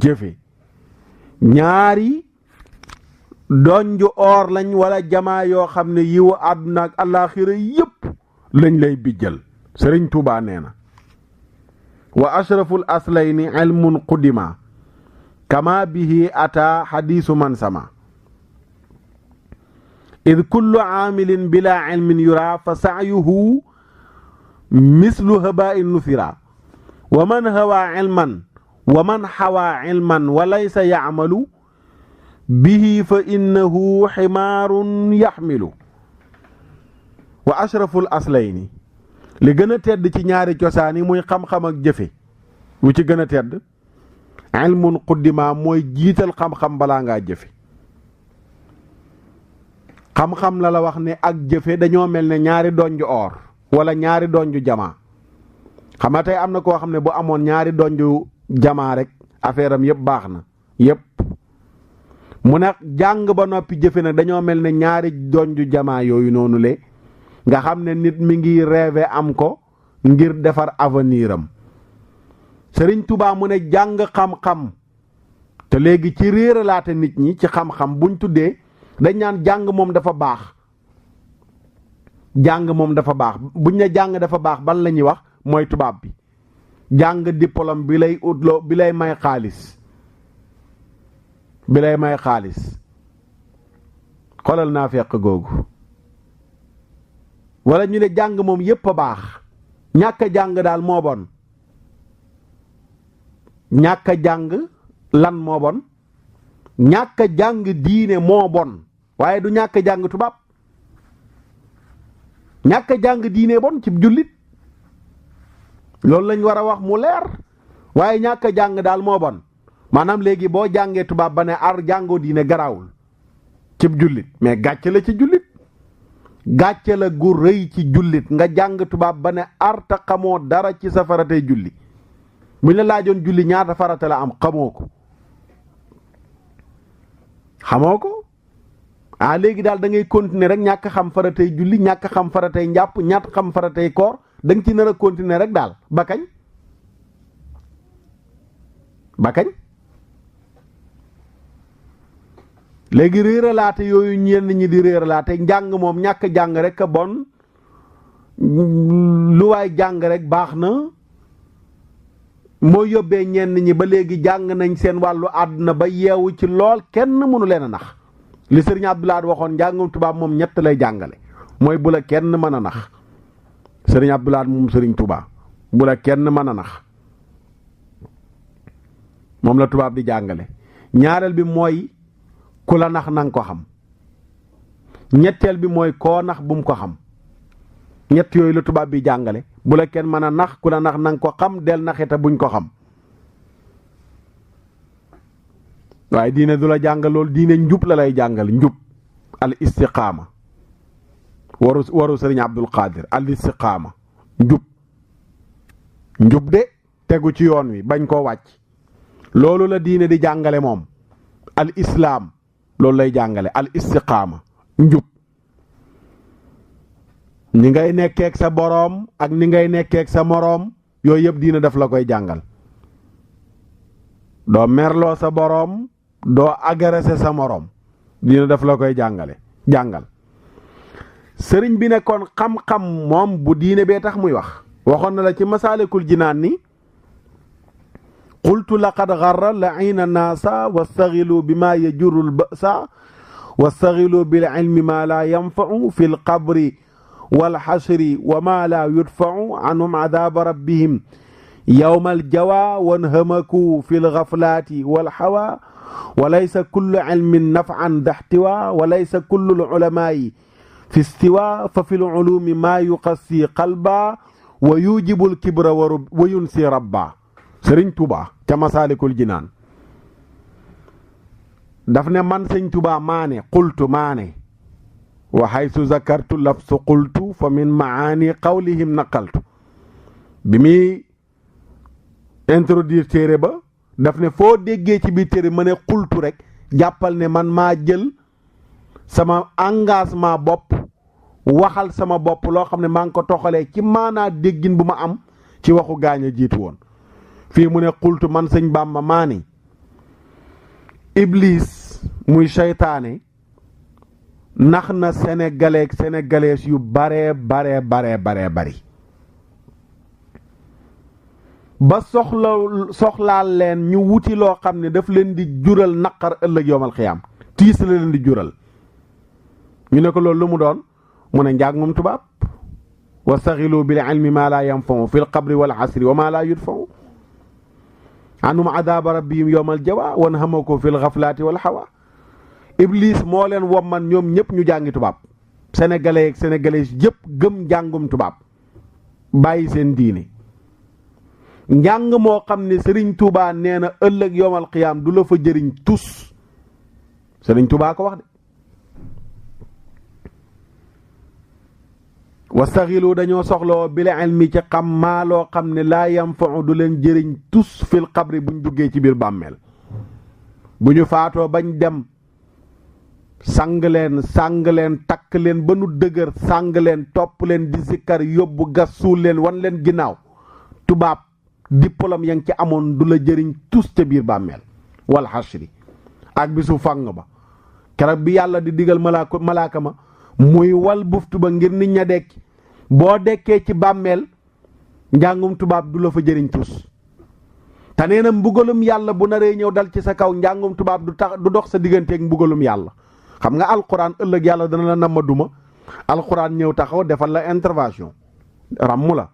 Speaker 3: jëfe ñaari donju or lañ wala jamaa yoo xam ne yiwu àdduna ak àllaaxira yépp lañ lay bijjal. Sëriñ Tuubaa nee na wa ashraful aslayni ilmun qudima kama bihi ata hadisu man sama id kullu aamilin bila ilmin yura fa saayuhu mislu habain nuthira wa man hawa ilman wa man hawa ilman wa laysa yacmalu bihi fa innahu ximaarun yaxmilu. wa ashraful aslayni, li gën a tedd ci ñaari cosaan yi muy xam-xam ak jëfe, wu ci gën a tedd ilmun quddima mooy jiital xam-xam balaa ngaa jëfe. xam-xam la wax ne ak jëfe dañoo mel ne ñaari donj or, wala ñaari donju jamaa xam nga tey am na koo xam ne bu amoon ñaari donju jamaa rek affaire am yëpp baax na yëpp mu ne jàng ba noppi jëfe nag dañoo mel ne ñaari donju jamaa yooyu noonu le nga xam ne nit mi ngi rêvé am ko ngir defar avenir am Sëriñ Tuubaa mu ne jàng xam-xam te léegi ci réeralaate nit ñi ci xam-xam buñ tuddee dañ naan jàng moom dafa baax jàng moom dafa baax buñ ne jàng dafa baax ban la ñuy wax mooy tubaab bi jàng diplôme bi lay utloo bi lay may xaalis xoolal naa fekk googu wala ñu ne jàng moom yépp a baax ñàkk a jàng daal moo bon ñàkk a jàng lan moo bon ñàkk a jàng diine moo bon waaye du ñàkk a jàng tubaab ñàkk a jàng diine bon ci jullit loolu lañ war a wax mu leer waaye ñàkk a jàng daal moo bon maanaam léegi boo jàngee tubaab ba ne ar jàngoo diine garaawul cib jullit mais gàcce la ci jullit gàcce la gu rëy ci jullit nga jàng tubaab ba ne ar ta xamoo dara ci sa faratay julli buñ la laajoon julli ñaata farata la am xamoo ko léegi daal da ngay continuer rek ñàkk xam faratay julli ñàkk xam faratay njàpp ñàkk xam faratay koor da nga ci nar a continuer rek daal ba kañ léegi réeralaate yooyu ñenn ñi di réeralaate njàng moom ñàkk jàng rek a bon lu waay jàng rek baax na moo yóbbee ñenn ñi ba léegi jàng nañ seen wàllu àdduna ba yeewu ci lool kenn mënu leen a nax li sëriñ Abdul Ahad waxoon njàngum tubaab moom ñett lay jàngale mooy bu la kenn mën a nax sëriñ Abdul Ahad moom sëriñ Tuubaa bu la kenn mën a nax moom la tubaab di jàngale ñaareel bi mooy ku la nax nanga ko xam ñetteel bi mooy koo nax bum ko xam ñett yooyu la tubaab bi jàngale bu la kenn mën a nax ku la nax nanga ko xam del naxita buñ ko xam waaye diine du la jàngal loolu diine njub la lay jàngal njub al istiqaama waru sëriñ Abdul Qadir al istiqaama njub de tegu ci yoon wi bañ koo wàcc loolu la diine di jàngale moom al islaam loolu lay jàngale al istiqaama njub ni ngay nekkeek sa boroom ak ni ngay nekkeek sa moroom yooyu yëpp diine daf la koy jàngal doo merloo sa boroom doo agressé sa moroom diine daf la koy jàngal sëriñ bi ne kon xam-xam moom bu diine bee tax muy wax waxoon na la ci masaalikul jinaan ni qultu laqad garra laina naasa wastaxilu bima yajurru lbasa wastaxilu bil ilmi ma la yanfau fi lqabri walxashri wa ma la yudfau anhum adaba rabbihim yawma aljawa wanhamaku fi lgaflati walhawa walaysa kullu ilmin nafan daxtiwa walaysa kullu lulamai fi istiwa fa fi lulumi ma yuqassi qalba wa yujibu lkibra wa yunsi rabba sëriñ Tuubaa ca masaalikul jinaan daf ne man sëñ Tuubaa maane qultu maane wa haysu zakartu lafsu qultu fa min maani qawlihim naqaltu bi muy introduire téere ba daf ne foo déggee ci biir téere ma ne qultu rek jàppal ne man maa jël sama engagement bopp waxal sama bopp loo xam ne maa ngi ko toxalee ci maanaa déggin bu ma am ci waxu gaañ a jiitu woon fii mu ne xultu man sëñ Bàmba maa ni Iblis muy seytaane nax na sénégalais yu bare bari ba soxlaal leen ñu wuti loo xam ne daf leen di jural naqar ëllëg yowmal xiyaam tiis la leen di jural ñu ne ko loolu lu mu doon mu ne njàngum tubaab wastaxilu bil ilmi ma la yanfau fi l qabri wal asri wa ma la yudfau anum adaba rabbihim yowmal jawa wan hamako fil xaflaati wal hawa Iblis moo leen womman ñoom ñëpp ñu jàngi tubaab sénégalais ak sénégalais yëpp gëm njàngum tubaab bàyyi seen diine njàng moo xam ne Sëriñ Tuubaa nee na ëllëg yowmal qiyaam du la fa jëriñ tus Sëriñ Tuubaa ko wax de wastaxilu dañoo soxloo bil ilmi ci xam maa loo xam ne laa yanfau du leen jëriñ tus fil xabri buñ duggee ci biir bàmmeel bu ñu faatoo bañ dem sàng leen takk leen ba nu dëgër sàng leen topp leen di sikkar yóbbu gas suul leen wan leen ginnaaw tubaab diplôme ya ngi ci amoon du la jëriñ tus ca biir bàmmeel wal xashri ak bisu fang ba keroog bi yàlla di digal malaaka ma muy wal buftu ba ngir nit ña dekki boo dekkee ci bàmmeel njàngum tubaab du la fa jëriñ tus te nee na mbugalum yàlla bu naree ñëw dal ci sa kaw njàngum tubaab du dox sa digganteeg mbugalum yàlla xam nga alxuraan ëllëg yàlla dana la nama duma alxuraan ñëw taxaw defal la intervention ràmm la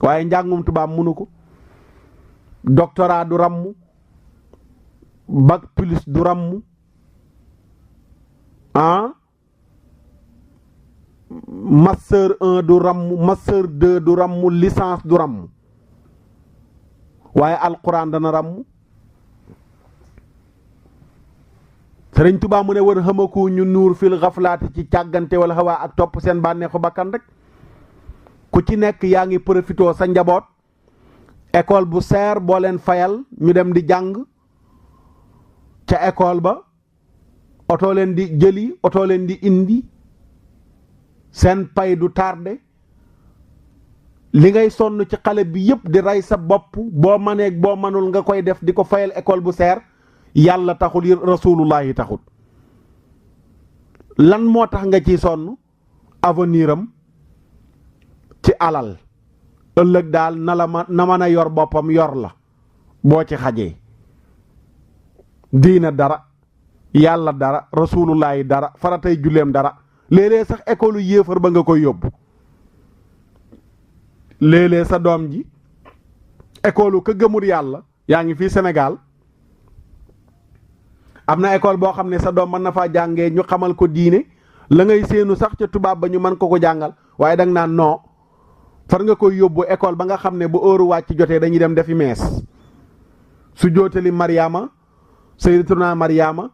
Speaker 3: waaye njàngum tubaab mënu ko doctorat du ràmm bac plus du ràmm master 1 du ràmm master 2 du ràmm licence du ràmm waaye alquran dana ràmm sëriñ Tuubaa mu ne war xamaku ñu nuur fil xaflaati ci càggante wala xawaa ak topp seen bànneexu bakkan rek ku ci nekk yaa ngi profitoo sa njaboot école bu seer boo leen fayal ñu dem di jàng ca école ba oto leen di jëli oto leen di indi seen pay du tardé li ngay sonn ci xale bi yëpp di rey sa bopp boo maneeg boo manul nga koy def di ko fayal école bu seer yàlla taxul yi rasulullahi taxul lan moo tax nga ciy sonn avenir am ci alal ëllëg daal na mën a yor boppam yor la boo ci xajee diina dara yàlla dara rasulullahi dara faratay julleem dara léeg-léeg sax école yéefar ba nga koy yóbbu léeg-léeg sa doom ji école ka gëmul yàlla yaa ngi fii Sénégal am na école boo xam ne sa doom mën na faa jàngee ñu xamal ko diine la ngay séenu sax ca tubaab ba ñu mën ko jàngal waaye danga naan non far nga koy yóbbu école ba nga xam ne bu heure wàcc jotee dañuy dem defi mees su jootali Mariama sayyidatuna Mariama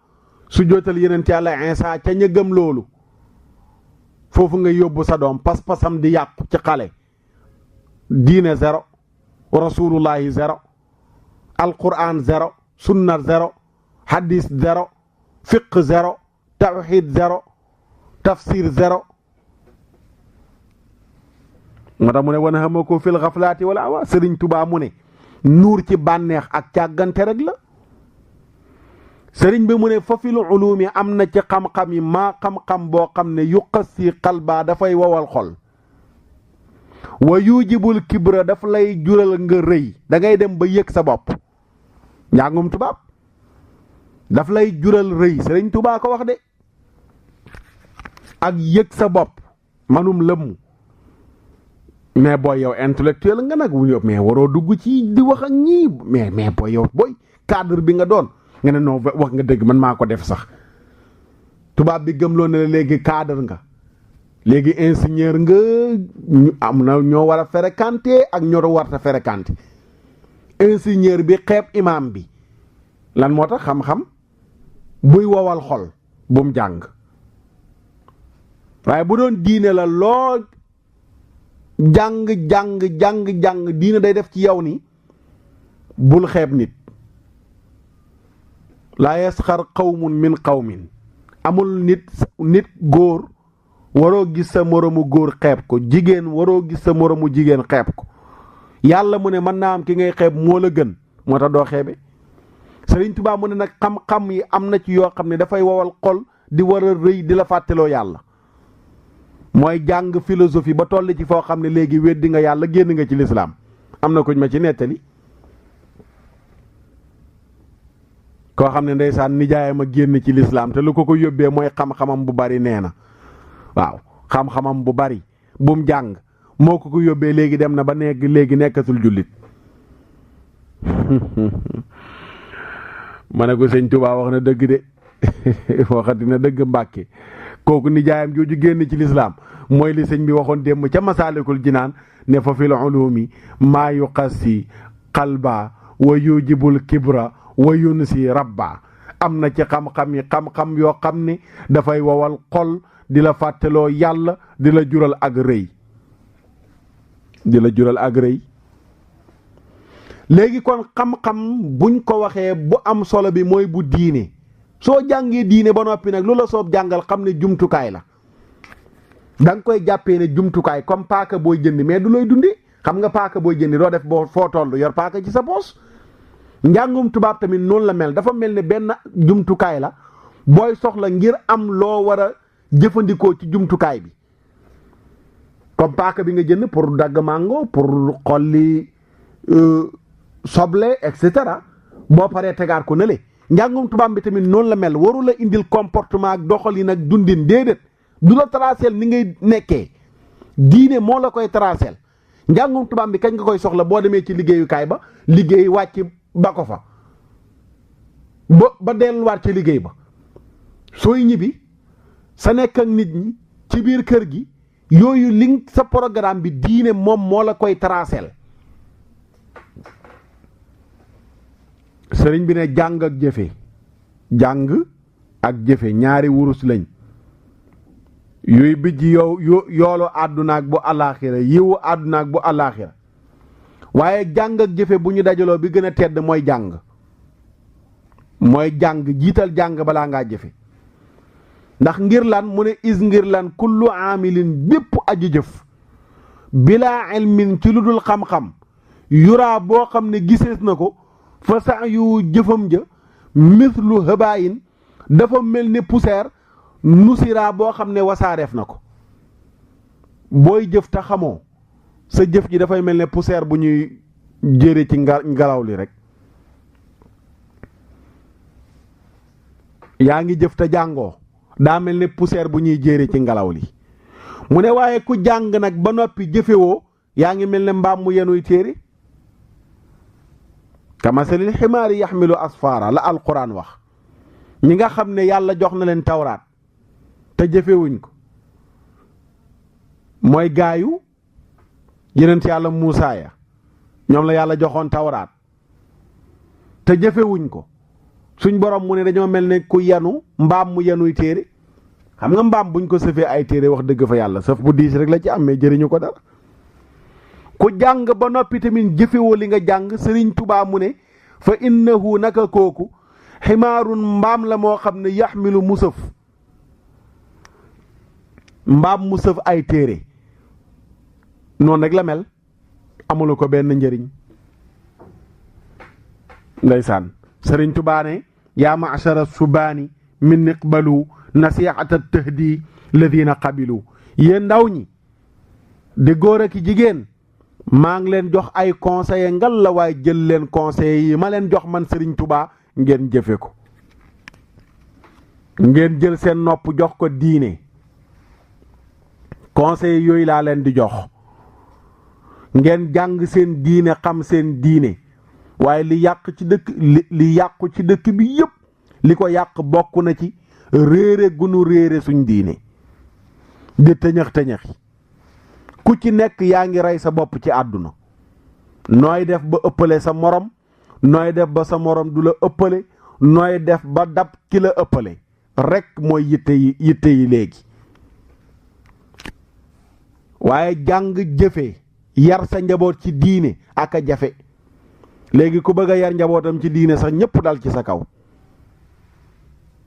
Speaker 3: su jootali yeneen yàlla Insa ca ña gëm loolu foofu nga yóbbu sa doom pas-pasam di yàqu ci xale diine zéro rasulullahi zéro alquran zéro sunna zéro hadis zéro fiq zéro tawxid zéro tafsir zéro moo tax mu ne wana xama ko fil xaflaati wala awa sëriñ Tubaa mu ne nuur ci bànneex ak càggante rek la sëriñ bi mu ne fa fil ulumi am na ci xam-xam yi maa xam-xam boo xam ne yuqasi qalba dafay wowal xol wa yujibul kibra daf lay jural nga rëy da ngay dem ba yëg sa bopp njàngum tubaab daf lay jural rëy sëriñ Tubaa ko wax de ak yëg sa bopp manum lëmm mais booy yow intellectuel nga nag mais waroo dugg ci di wax ak ñii mais booy yow booy cadre bi nga doon nga ne non wax nga dëgg man maa ko def sax tubaab bi gëmloo ne la léegi cadre nga léegi ingénieur nga am na ñoo war a fréquenter ak ñoo warta fréquenter ingénieur bi xeeb imam bi lan moo tax xam-xam buy wowal xol bu mu jàng waaye bu doon diine la loo jàng diine day def ci yow ni bul xeeb nit laa yasxar qawmun min qawmin amul nit góor waroo gis sa moromu góor xeeb ko jigéen waroo gis sa moromu jigéen xeeb ko yàlla mu ne mën naa am ki ngay xeeb moo la gën moo tax doo xeebe Sëriñ Tuubaa mu ne nag xam-xam yi am na ci yoo xam ne dafay wowal xol di war a rëy di la fàttaloo yàlla mooy jàng philosophie ba toll ci foo xam ne léegi weddi nga yàlla génn nga ci lislaam am na kuñ ma ci nettali koo xam ne ndeysaan nijaayam a génn ci lislaam te lu ko yóbbee mooy xam-xamam bu bari nee na waaw xam-xamam bu bari bum jàng moo ko yóbbee léegi dem na ba léegi nekkatul jullit ma ne ko sëñ Tuubaa wax na dëgg de waxati na dëgg Mbàkke kooku nijaayam jooju génn ci lislaam mooy li sëñ bi waxoon démb ca Masaalikul Jinaan ne fa fil ulumi maa yuqassi qalba wa yujibul kibra wa yunsi rabba am na ci xam-xam yi xam-xam yoo xam ne dafay wowal xol di la fàttaloo yàlla di la jural ak rëy di la jural ak rëy. léegi kon xam-xam buñ ko waxee bu am solo bi mooy bu diine soo jàngee diine ba noppi nag lu la soob jàngal xam ne jumtukaay la da nga koy jàppee ne jumtukaay comme paaka booy jënd mais du looy dundi. xam nga paaka booy jëndi doo def boo foo toll yor paaka ci sa poos. njàngum tubaab tamit noonu la mel dafa mel ne benn jumtukaay la booy soxla ngir am loo war a jëfandikoo ci jumtukaay bi comme paaka bi nga jënd pour dagg mango pour xolli soble et cetera boo paree tegaat ko nële njàngum tubaab bi tamit noonu la mel waru la indil comportement ak doxalin ak dundin déedéet du la traceel ni ngay nekkee diine moo la koy traceel njàngum tubaab bi kañ nga koy soxla boo demee ci liggéeyukaay ba liggéey wàcc ba ko fa ba delluwaat ci liggéey ba sooy ñibbi sa nekk ak nit ñi ci biir kër gi yooyu li sa programme bi diine moom moo la koy traceel sëriñ bi ne jàng ak jëfe jàng ak jëfe ñaari wurus lañ yooyu bijji yoolu àdduna ak bu alaaxira yiwu àdduna ak bu alaaxira waaye jàng ak jëfe bu ñu dajaloo bi gën a tedd mooy jàng jiital jàng balaa ngaa jëfe ndax ngir lan mu ne is ngir lan kullu aamilin bépp aji jëf bilaa ilmin ci lu dul xam-xam yuraa boo xam ne gisees na ko fa sax yu jëfam ja mislu hëbaayin dafa mel ni poussière nusira boo xam ne wasaareef na ko booy jëf te xamoo sa jëf ji dafay mel ne poussière bu ñuy jëre ci ngelaw li rek yaa ngi jëf te jàngoo daa mel ne poussière bu ñuy jëre ci ngelaw li mu ne waaye ku jàng nag ba noppi jëfewoo yaa ngi mel ne mbaam mu yenuy téere kamasalil ximaari yaxmilu asfaara la alquran wax ñi nga xam ne yàlla jox na leen tawraat te jëfewuñ ko mooy gaayu yeneen ci yàlla Muusaa ya ñoom la yàlla joxoon tawraat te jëfewuñ ko suñ borom mu ne dañoo mel ne ku yenu mbaam mu yenuy téere xam nga mbaam buñ ko sëfee ay téere wax dëgg fa yàlla sëf bu diis rek la ci am mais jëriñu ko dara ku jàng ba noppi tamit jëfewoo li nga jàng Sëriñ Tubaa mu ne fa innahu naka kooku ximaarun mbaam la moo xam ne yaxmilu mu sëf mbaam mu sëf ay téere noonu rek la mel amulu ko benn njëriñ ndeysaan Sëriñ Tubaa ne yaa ma'shara subaani min iqbalu nasihata tahdi ladina qabilu yéen ndaw ñi di góor ak jigéen maa ngi leen jox ay conseiller ngal la waaye jël leen conseiller yi ma leen jox man Sëriñ Tubaa ngeen jëfe ko ngeen jël seen nopp jox ko diine conseiller yooyu laa leen di jox ngeen jàng seen diine xam seen diine waaye li yàq ci dëkk li yàqu ci dëkk bi yépp li ko yàq bokk na ci réere gunu réere suñ diine di tëñëx tëñëxi ku ci nekk yaa ngi rey sa bopp ci àdduna nooy def ba ëppale sa morom nooy def ba sa morom du la ëppale nooy def ba dab ki la ëppale rekk mooy yitte yi léegi waaye jàng jëfe yar sa njaboot ci diine ak a jafe léegi ku bëgg a yar njabootam ci diine sax ñëpp dal ci sa kaw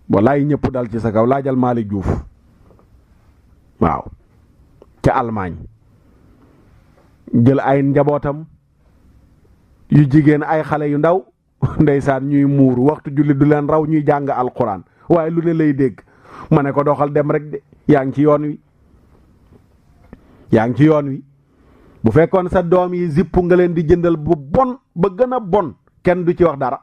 Speaker 3: wallaay ñëpp dal ci sa kaw laajal Malick Diouf waaw ca Allemagne jël ay njabootam yu jigéen ay xale yu ndaw ndeysaan ñuy muur waxtu julli du leen raw ñuy jàng alquran waaye lu ne lay dégg ma ne ko doxal dem rek de yaa ngi ci yoon wi bu fekkoon sa doom yi zipp nga leen di jëndal bu bon ba gën a bon kenn du ci wax dara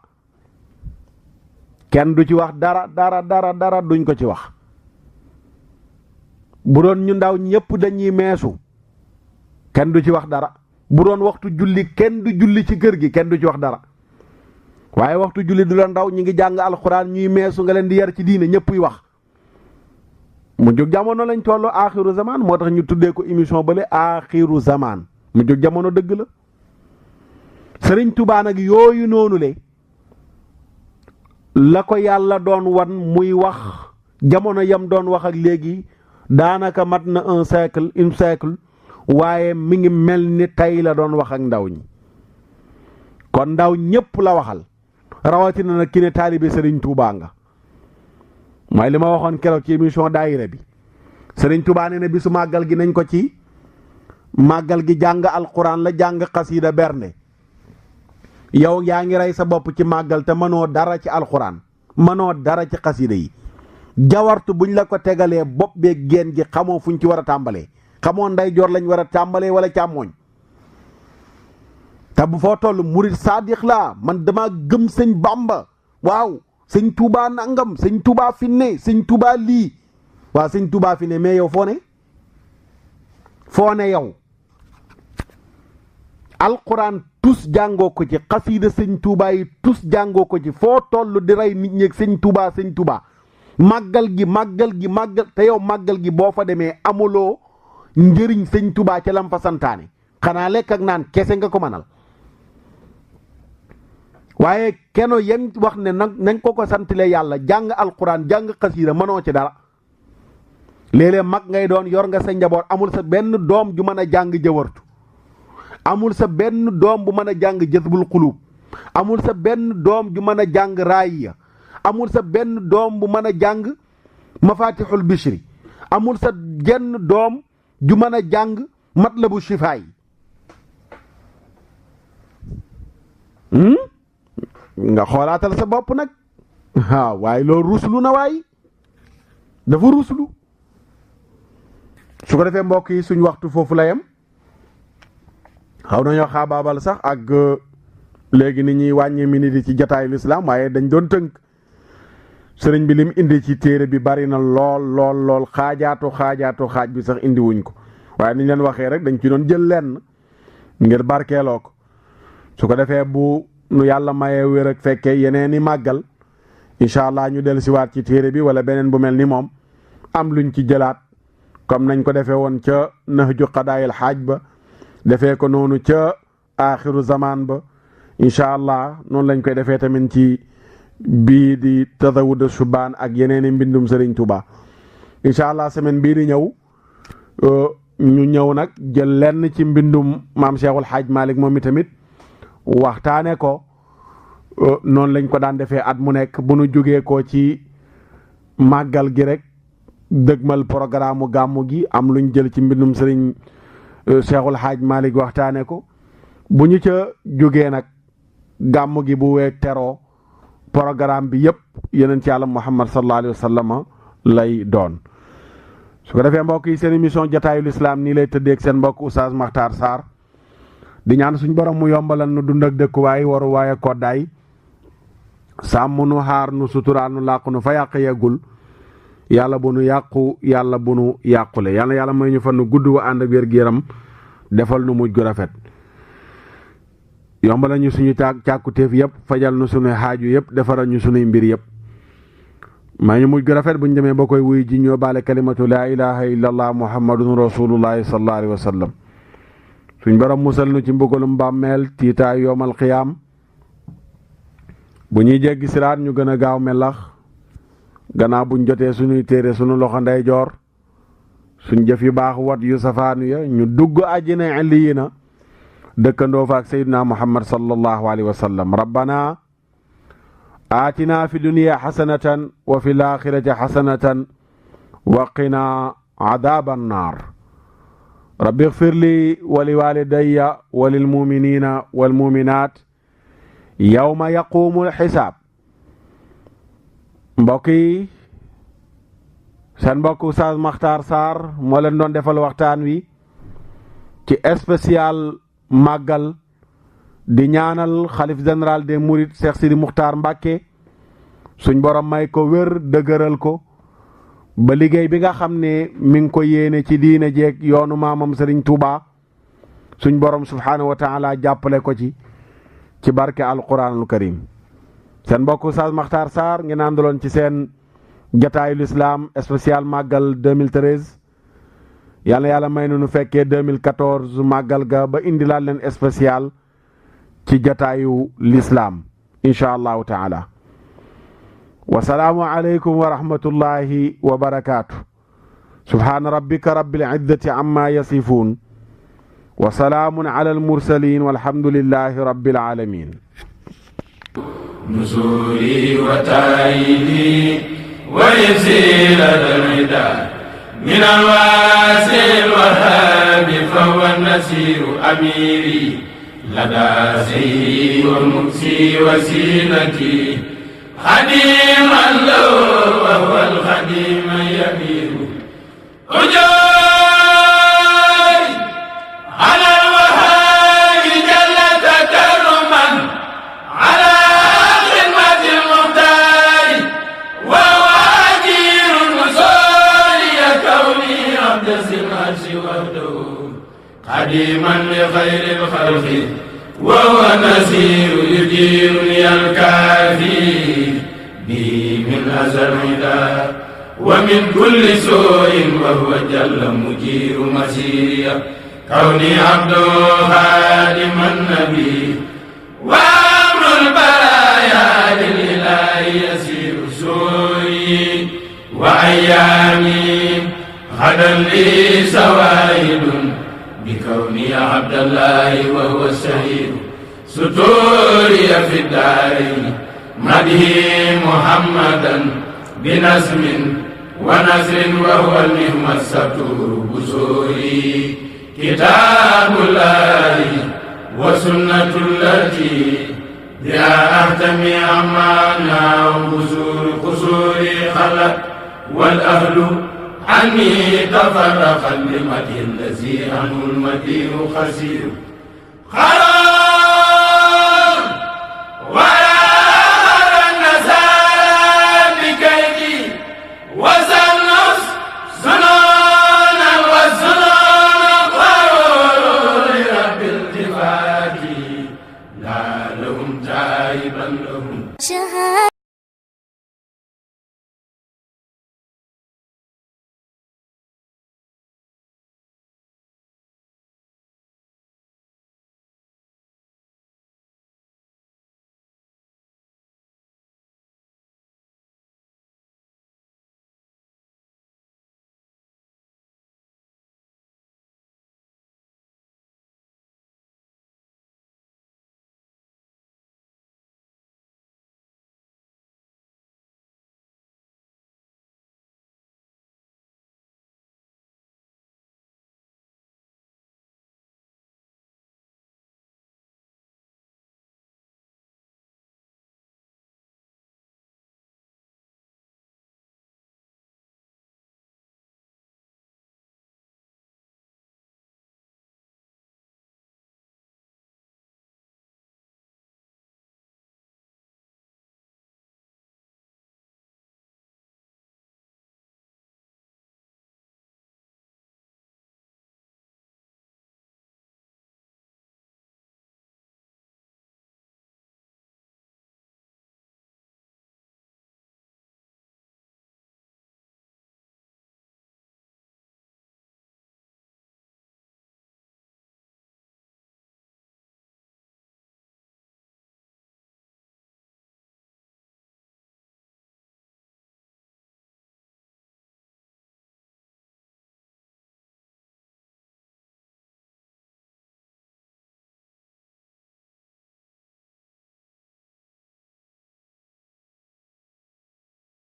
Speaker 3: dara duñ ko ci wax bu doon ñu ndaw ñëpp dañuy meesu kenn du ci wax dara bu doon waxtu julli kenn du julli ci kër gi kenn du ci wax dara waaye waxtu julli du la ndaw ñi ngi jàng alxuraan ñuy meesu nga leen di yar ci diine ñëpp yi wax mu jóg jamono lañ tollu aaxiru zaman moo tax ñu tuddee ko émission bale aaxiru zaman mu jóg jamono dëgg la Sëriñ Tubaa nag yooyu noonu la ko yàlla doon wan muy wax jamono yam doon wax ak léegi daanaka mat na un siècle waaye mi ngi mel ni tey la doon wax ak ndaw ñi kon ndaw ñépp la waxal rawatina nag ki ne taalibe Sëriñ Tuubaa nga mooy li ma waxoon keroog ci émission daayira bi Sëriñ Tuubaa nee na bisu màggal gi nañ ko ci màggal gi jàng alquran la jàng xasiida bernde yow yaa ngi rey sa bopp ci màggal te mënoo dara ci alquran mënoo dara ci xasiida yi jawartu buñ la ko tegalee bopp beeg génn gi xamoo fuñ ci war a tàmbalee xamoo ndeyjoor lañ war a tàmbalee wala càmmooñ te bu foo toll murit saadix laa man dama gëm sëñ Bàmba waaw sëñ Tuubaa nangam sëñ Tuubaa fi ne sëñ Tuubaa lii waaw sëñ Tuubaa fi ne mais yow foo ne yow alquran tus jàngoo ko ci xasiida sëñ Tuubaa yi tus jàngoo ko ci foo toll di rey nit ñeeg sëñ Tuubaa màggal gi te yow màggal gi boo fa demee amuloo njëriñ sëñ Tuubaa ca lam fa santaane xanaa lekk ak naan kese nga ko mënal waaye keno yem wax ne nañ ko santile yàlla jàng alquran jàng xasiida mënoo ci dara léeg-léeg mag ngay doon yor nga sa njaboot amul sa benn doom ju mën a jàng jëwartu amul sa benn doom bu mën a jàng jësbul xulub amul sa benn doom ju mën a jàng raaya amul sa benn doom bu mën a jàng mafatixul bishri amul sa jenn doom ju mën a jàng matlabu shifaay nga xoolaatal sa bopp nag waaye loolu ruslu na waay dafa ruslu su ko defee mbokk yi suñ waxtu foofu la yem xaw nañoo xaabaabal sax ak léegi ni ñuy wàññi minute yi ci jataayu lislaam waaye dañ doon tënk sëriñ bi lim indi ci téere bi bari na lool xaaj bi sax indi wuñ ko waaye niñ leen waxee rek dañ ci doon jël lenn ngir barkeeloo ko su ko defee bu nu yàlla mayee wér ak fekkee yeneen i màggal incha allah ñu del siwaat ci téere bi wala beneen bu mel ni moom am luñ ci jëlaat comme nañ ko defee woon ca nahju qadaayil xaaj ba defee ko noonu ca aaxiru zaman ba incha allah noonu lañ koy defee tamit ci bii di tazawudu subaan ak yeneen i mbindum Sëriñ Tuubaa incha allah semaine bii di ñëw ñu ñëw nag jël lenn ci mbindum maam Cheikhul Xaaj Malik moom i tamit waxtaane ko noonu lañ ko daan defee at mu nekk bu nu jógee ko ci màggal gi rek dëgmal programme gàmmu gi am luñ jël ci mbindum Sëriñ Cheikhul Xaaj Malik waxtaane ko bu ñu ca jógee nag gàmmu gi bu weeg teroo programme bi yëpp yeneen ci yàlla Muhammad sallallahu alayhi wa sallam lay doon su ko defee mbokk yi seen émission jataayul islam nii lay tëddee ak seen mbokk Oustaz Makhtar Sarr di ñaan suñ borom mu yombalal nu dund ak dëkkuwaay waru waaye koddaay sàmm nu xaar nu suturaal nu làqu nu fa yàq yeggul yàlla bu nu yàqu yàlla bu nu yàqule yàlla may ñu fan nu gudd wa ànd ak wér-gu-yaram defal nu mujj gu rafet yombalal ñu suñu càkkutéef yëpp fajal nu suñu xaaju yëpp defaral ñu suñuy mbir yëpp may ñu mujj gu rafet bu ñu demee ba koy wuy ji ñoo baale kalimatu laa ilaha illallah muhammadun rasulullahi sallallahu alayhi wa sallam suñ borom musal nu ci mbugalum bàmmeel tiitaay yoomal xiyaam bu ñuy jéggi siraat ñu gën a gaaw melax gannaaw buñ jotee suñuy téere suñu loxo ndeyjoor suñ jëf yu baax wat yu safaanu ya ñu dugg àjjana illiyiina dëkkandoo fa ak sayyidina muhammad sallallahu alayhi wa sallam rabbana aatina fi dunya xasanatan wa fi laaxirati xasanatan wa qina adaaba annaar rabbi igfir li wa li walidayya wa lil muminina wal muminaat yawma yaquumul xisaab mbokk yi seen mbokk Oustaz Makhtar Sarr moo leen doon defal waxtaan wi ci spécial màggal di ñaanal xalif général des mourides Cheikh Sidi Muxtaar Mbàkke suñ borom may ko wér dëgëral ko ba liggéey bi nga xam ne mi ngi ko yéene ci diine jeeg yoonu maamam Sëriñ Tuubaa suñ borom subhaanahu wa taala jàppale ko ci barke alquranul karim seen mbokk Oustaz Makhtar Sarr ngeen àndaloon ci seen jataayul islam spécial màggal 2013 yàlla may nu fekkee 2014 màggal ga ba indilaat leen spécial ci jataayu l'islam incha allahu taala wasalaamu aleykum wa rahmatullahi wa barakaatu subhaana rabbika rabbil izzati amma yasifuun wa salaamun ala almursalin walhamdulillahi rabbil alamin.
Speaker 2: نزولي وتأييدي ويسير الردى من الواسع الوهاب فهو النسير أميري لدى سيدي والمكسي وسيلتي خديما له وهو الخديم يمير قديما لخير الخلق وهو نسير يجيرني الكافي به من أذى العدا ومن كل سوء وهو جل مجير مسيري كوني عبد خادم النبي وأمر البرايا للإله يسير سوءي وأيامي غدا لي سوائد بكوني عبد الله وهو الشهيد ستوري في الدارين مدهي محمدا بنسم ونسر وهو النعم الستور بزوري كتاب الله وسنة التي بها أهتمي أمانا وبزور قصوري خلت والأهل عني تفرقا لمدي الذي عنه المدين خسير